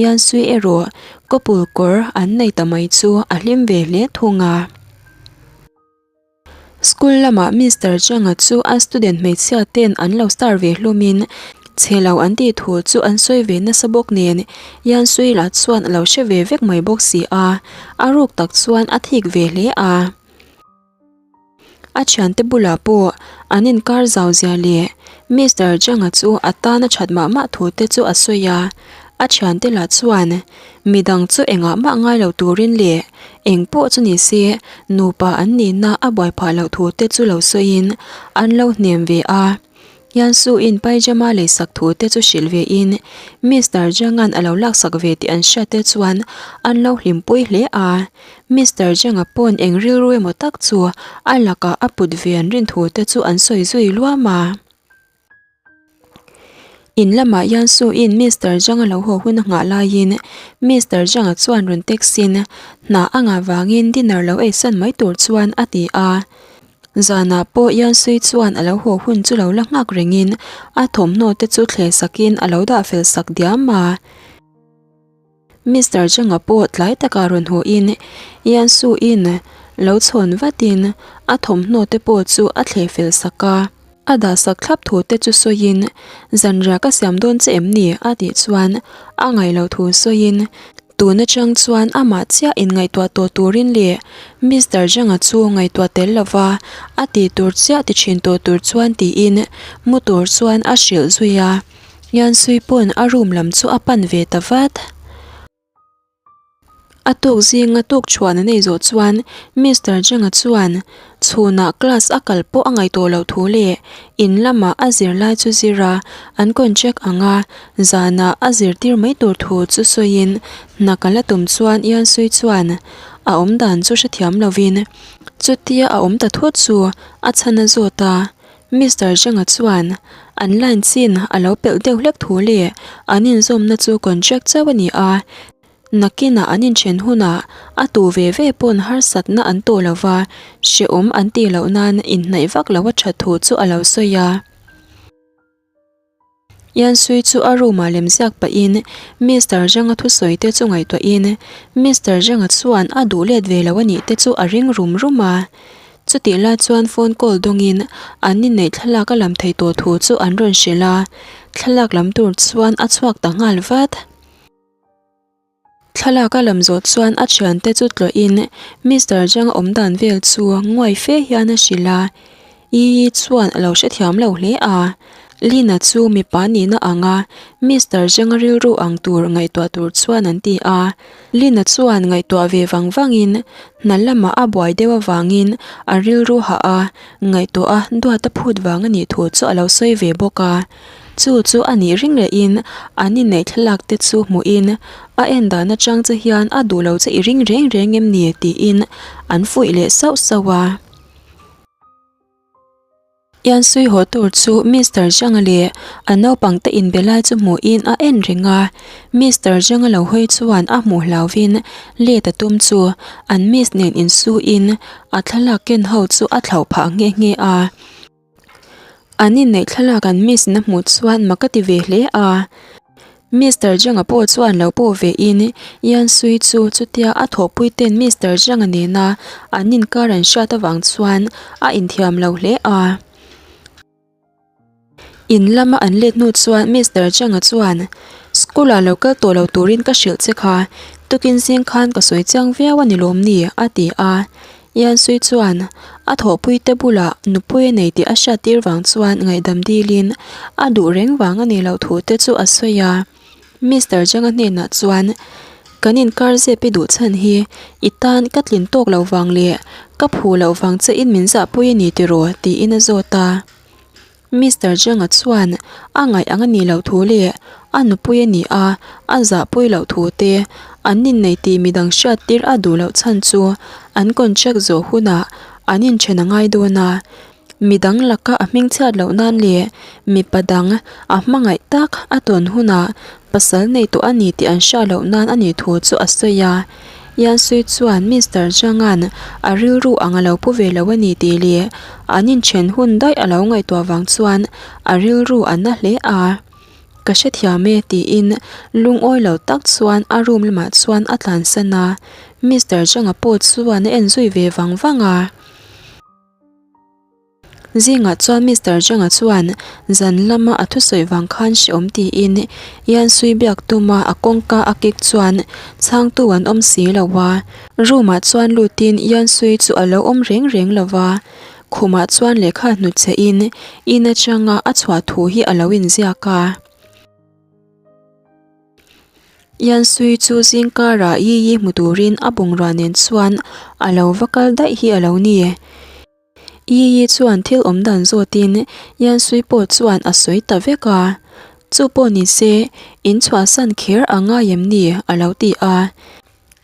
Yansui erawh kawpul kawr an nei ta mai chu a hlim ve hle thung a. School lamah Mister Zhang-a chu a student hmeichhia ten an lo star ve hlawmin chhe lo an tih thu chu an sawi ve nasa bawk nen Yansui lah chuan a lo hre ve vek mai bawk si a, a ruk tak chuan a thik ve hle a. A thiante bulah pawh an inkar zau zia leh Mister Zhang-a chu a tan a that mah mah thu te chu a sawi a, a thiante lah chuan midang chu engah mah ngai lo turin leh eng pawh chu ni se nupa an nihna a buai phah loh thu te chu lo sawiin an lo hnem ve a. Yansu-in pyjama leisak thu te chu hrilh ve in Mister Zhang-a'n a lo laksak ve tih an hriat te chuan an lo hlimpui hle a. Mister Zhang-a pawn eng rilru emaw tak chu a lakah a put ve an rin thu te chu an sawi zui luam a. In lamah Yansu-in Mister Zhang-a lo haw hun a nghah laiin Mister Zhang-a chuan rawn text-in hna a ngah vangin dinner lo eisan mai tur chuan a ti a. Zanah pawh Yansui chuan a lo haw hun chu lo la nghak rengin a thawmhnaw te chu thle sakin a lo dah fel sak diam a. Mister Zhang-a pawh tlai takah rawn haw in Yansu in lo chhawn vatin a thawmhnaw te pawh chu a thleh fel sak a. A dah sak thlap thu te chu sawiin zanriah ka siam dawn che em ni a tih chuan a ngaih loh thu sawiin tun atang chuan amah chiah inngaihtuah tawh turin leh Mister Zhang-a chu ngaihtuah tel lova a tih tur chiah ti thin tawh tur chuan tiin mu tur chuan a hrilh zui a. Yansui pawn a room lam chu a pan ve ta vat. A tuk zinga tuk chhuan a nei zawh chuan Mister Zhang-a chuan chhunah class a kal pawh a ngaihtuah loh thu leh in lamah a zirlai chu zir a, an contract ang a, zanah a zirtir mai tur thu chu sawiin hna ka la tum chuan Yansui chuan a awmdan chu hrethiam lovin chutia a awm ta thut chu a chhan a zawt a. Mister Zhang-a chuan an line chin a lo pelh deuh hlek thu leh an inzawmna chu contract chauh a ni a, nakinah an inthen hunah a tu ve ve pawn harsatna an tawh lo va, hrehawm an tih loh nan inhnaih vak lo a that thu chu a lo sawi a. Yansui chu a room ah lemziak pahin Mister Zhang-a thusawi te chu ngaihtuahin Mister Zhang-a chuan a duh let ve lo a nih te chu a ring rum rum a. Chutih lai chuan phone call dawngin an inneih thlalak a lam thei tawh thu chu an rawn hrilh a, thlalak lam tur chuan a chhuak ta nghal vat. Thlalak a lam zawh chuan a thiante chu tlawhin Mister Zhang awm dan vel chu nguai fe hian a hrilh a, Yi chuan a lo hrethiam lo hle a. Lina chu mipa nihna anga Mister Zhang-a rilru ang tur ngaihtuah tur chuan an ti a. Lina chuan ngaihtuah ve vang vangin hna lamah a buai deuh avangin a rilru hah a, ngaihtuah a duat a phut vang a nih thu chu a lo sawi ve bawk a. Chu chu a nih ring lehin an inneih thlalak te chu hmuhin a en dan atang che hian a duh lo che i ring reng reng em ni tiin an fuih leh sauh sauh a. Ian sui haw tur chu Mister Zhang-a leh a naupang te inbe lai chu hmuhin a en reng a, Mister Zhang-a lo hawi chuan a hmuh hlauvin let a tum chu an miss nen insuin a thlalak ken ho chu a thlauh phah nghe nghe a. An inneih thlalak an miss na hmuh chuan mak a ti ve hle a. Mister Zhang-a pawh chuan lo pawh ve in Yan Sui chu chutia a thawhpui ten Mister Zhang-a nena an inkar an hriat avang chuan a inthiam lo hle a. In lama an let hnu chuan Mister Zhang-a chuan School ah lo kal tawh lo turin ka hrilh che kha, tukin zing khan ka sawi chiang viau a ni lawm ni a ti a. Yansui chuan a thawhpuite bulah nupui a nei tih a hriattir vang chuan ngaihdam dilin a duh reng vang a nih loh thu te chu a sawi a. Mister Zhang-a hnenah chuan, Kan inkar zep i duh chhan hi i tan ka tlin tawk loh vang leh ka phu loh vang che in min zahpui a ni tiraw? tiin a zawt a. Mister Zhang-a chuan a ngaih ang a nih loh thu leh a nupui a ni a, a zahpui loh thu te, an innei tih midang hriattir a duh loh chhan chu an contract zawh hunah an inthen a ngai dawn a. Midang laka a hmingchhiat loh nan leh mipa dang a hmangaih tak a tawn hunah pasal nei tawh a ni tih an hriat loh nan a nih thu chu a sawi a. Yansui chuan Mister Zhang-a'n a rilru ang a lo pu ve lo a ni tih leh an inthen hun daih a lo ngaihtuah vang chuan a rilru a na hle a. Ka hrethiam e tiin lungawi lo tak chuan a room lamah chuan a tlansan a, Mister Zhang-a pawh chuan a en zui ve vang vang a. Zingah chuan Mister Zhang-a chuan zan lama a thusawi vang khan hrehawm tiin Yansui biak tuma a kawngka a kik chuan chhangtu an awm si lo a. Room-ah chuan lutin Yansui chu a lo awm reng reng lo va, khumah chuan lehkha hnutchhehin in atanga a chhuah thu hi a lo inziak a. Yansui chu zingkarah Yiyi hmu turin a bungrua nen chuan a lo va kal daih hi a lo ni. Yiyi chuan thil awm dan zawtin Yansui pawh chuan a sawi ta vek a. Chu pawh ni se, in chhuahsan kher a ngai em ni? a lo ti a.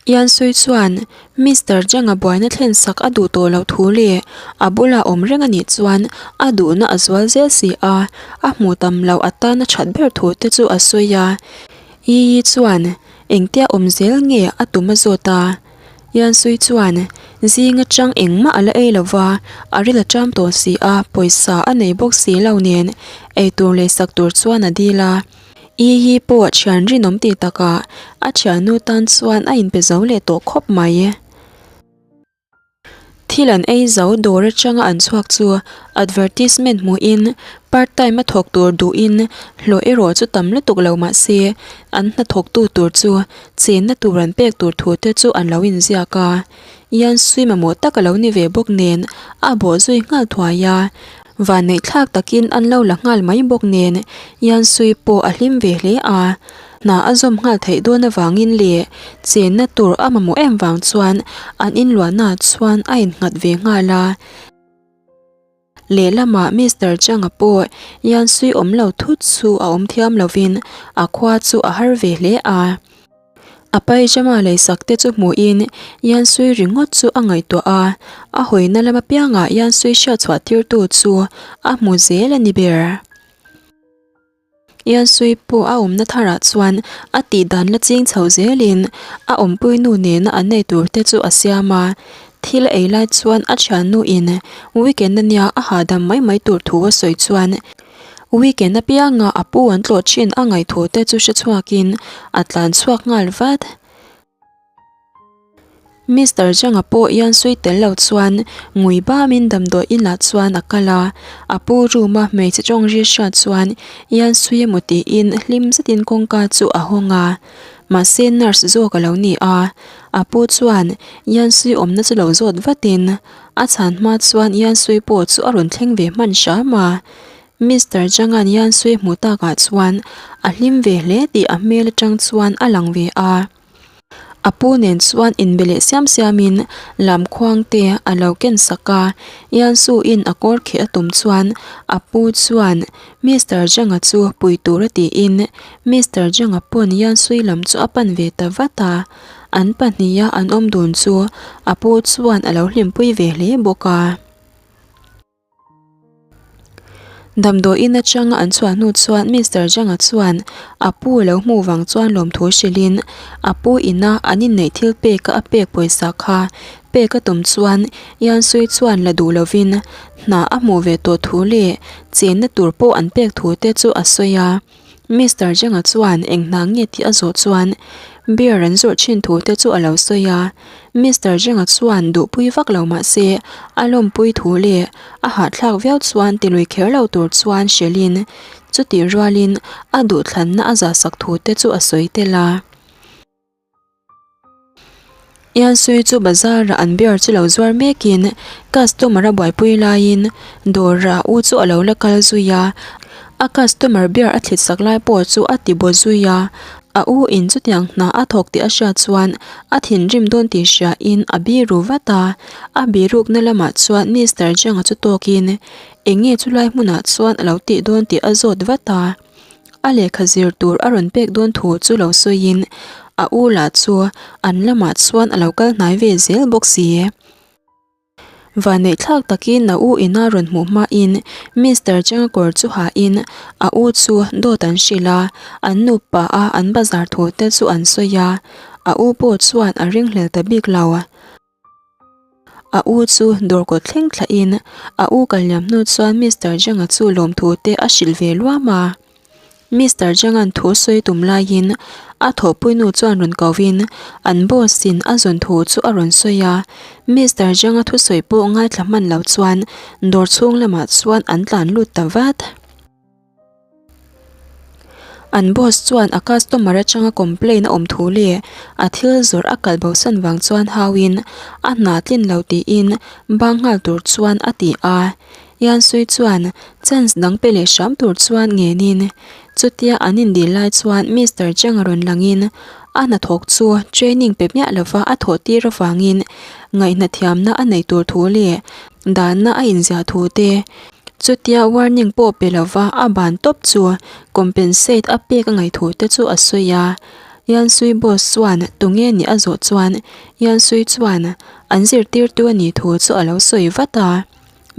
Yansui chuan Mister Zhang-a buaina thlen sak a duh tawh loh thu leh a bula awm reng a nih chuan a duhna a zual zel si a, a hmuh tam loh atana that ber thu te chu a sawi a. Yiyi chuan engtia awm zel nge a tum a zawt a. Yansui chuan, Zing atang engmah a la ei lo va, a ril a ṭam tawh si a, pawisa a nei bawk si lo nen eitur leh sak tur chuan a dil a. I hi pawh thian rinawm tih takah a thiannu tan chuan a inpe zo leh tawh khawp mai. Thil an ei zo dawr atanga an chhuak chu advertisement hmuhin part time a thawk tur duhin hlawh erawh chu tam lutuk lo mah se an hnathawktu tur chu chenna tur an pek tur thu te chu an lo inziak a. Yansui mamawh tak a lo ni ve bawk nen a bawh zui nghal thuai a. Vanneih thlak takin an lo la nghal mai bawk nen Yansui pawh a hlim ve hle a. Hna a zawm nghal theih dawn avangin leh chenna tur a mamawh em vang chuan an inluahna chuan a innghat ve nghal a. Lehlamah Mister Chang-a pawh Yansui awm lo thut chu a awm thiam lovin a khua chu a har ve hle a. A pyjama leisak te chu hmuhin Yansui ringawt chu a ngaihtuah a, a hawina lam apiangah Yansui hriatchhuah tirtu chu a hmu zel a ni ber. Yansui pawh a awmna tharah chuan a tih dan la ching chho zelin a awmpui nu nena an nei tur te chu a siam a. Thil a ei lai chuan a thiannu in weekend ania a hahdam mai mai tur thu a sawi chuan weekend apianga a pu an tlawh thin a ngaih thu te chu hre chhuakin a tlan chhuak nghal vat. Mister Zhang-a pawh Yansui tel lo chuan ngui bamin damdawi inah chuan a kal a, a pu room-a hmeichhe tawng ri hriat chuan Yansui emaw tiin hlim zetin kawngka chu a hawng a. Mahse nurse zawk a lo ni a, a pu chuan Yansui awmna chu lo zawt vatin a chhan hma chuan Yansui pawh chu a rawn thleng ve hman hram a. Mister Zhang-a'n Yansui hmuh takah chuan a hlim ve hle tih a hmel atang chuan a lang ve a. A pu nen chuan inbe leh siam siamin lam khuang te a lo ken sak a, Yansu in a kawr kheh a tum chuan a pu chuan Mister Zhang-a chu pui tur a tiin Mister Zhang-a pawn Yansui lam chu a pan ve ta vat a, an pahniha an awm dun chu a pu chuan a lo hlimpui ve hle bawk a. Damdawiin atanga an chhuah hnu chuan Mister Zhang-a chuan a pu a lo hmuh vang chuan lawmthu hrilhin a pu ina an inneih thil peka a pek pawisa kha pek a tum chuan Yansui chuan la duh lovin hna a hmuh ve tawh thu leh chenna tur pawh an pek thu te chu a sawi a. Mister Zhang-a chuan eng hna nge tih a zawh chuan beer an zawrh thin thu te chu a lo sawi a. Mister Zhang-a chuan duhpui vak lo mah se a lawmpui thu leh a hahthlak viau chuan tilui kher lo tur chuan hrilhin chutih rualin a duhthlanna a zahsak thu te chu a sawi tel a. Yansui chu bazar ah an beer chu lo zuar mekin customer a buaipui laiin dawr ah u chu a lo la kal zui a, a customer beer a thlit sak lai pawh chu a ti baw zui a, a u in chutiang hna a thawk tih a hriat chuan a thinrim dawn tih hria in a biru vat a, a birukna lamah chuan Mister Zhang-a chu tawkin eng nge chulai hmunah chuan a lo tih dawn tih a zawt vat a. A lehkha zir tur a rawn pek dawn thu chu lo sawiin a u lah chu an lamah chuan a lo kal hnai ve zel bawk si. Vanneihthlak takin a u ina rawn hmuh hmain Mister Changa kawr chu hain a u chu dawt an hrilh a, an nupa a an bazar thu te chu an sawi a, a u pawh chuan a ringhlel ta bik lo. A u chu dawr kawt thleng thlahin a u kalliam hnu chuan Mister Changa chu lawmthu te a hrilh ve luam a. Mister Zhang-a'n thu sawi tum laiin a thawhpui nu chuan rawn kovin an boss-in a zawn thu chu a rawn sawi a. Mister Zhang-a thusawi pawh ngaithla hman lo chuan dawr chhung lamah chuan an tlan lut ta vat. An boss chuan a customer atanga complain a awm thu leh a thil zawrh a kal bosan vang chuan hauin a hna tlin lo tiin bang nghal tur chuan a ti a. Yansui chuan chance dang pe leh hram tur chuan ngenin chutia an indil lai chuan Mister Chang a rawn langin a hnathawk chu training pe miah lova a thawh tir avangin ngaihnathiamna a nei tur thu leh danna a inziah thu te chutia warning pawh pe lova a ban tawp chu compensate a pek a ngaih thu te chu a sawi a. Yansui boss chuan tunge nih a zawh chuan Yansui chuan an zirtirtu a nih thu chu a lo sawi vat a.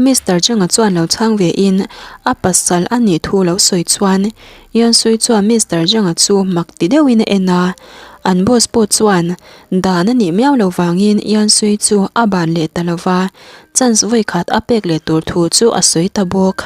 Mister Changa chuan lo chhang ve in a pasal a nih thu lo sawi chuan Yansui chuan Mister Changa chu mak ti deuhin a en a, an boss pawh chuan dan a nih miau lo vangin Yansui chu a ban leh ta lo va, chance vawikhat a pek leh tur thu chu a sawi ta bawk.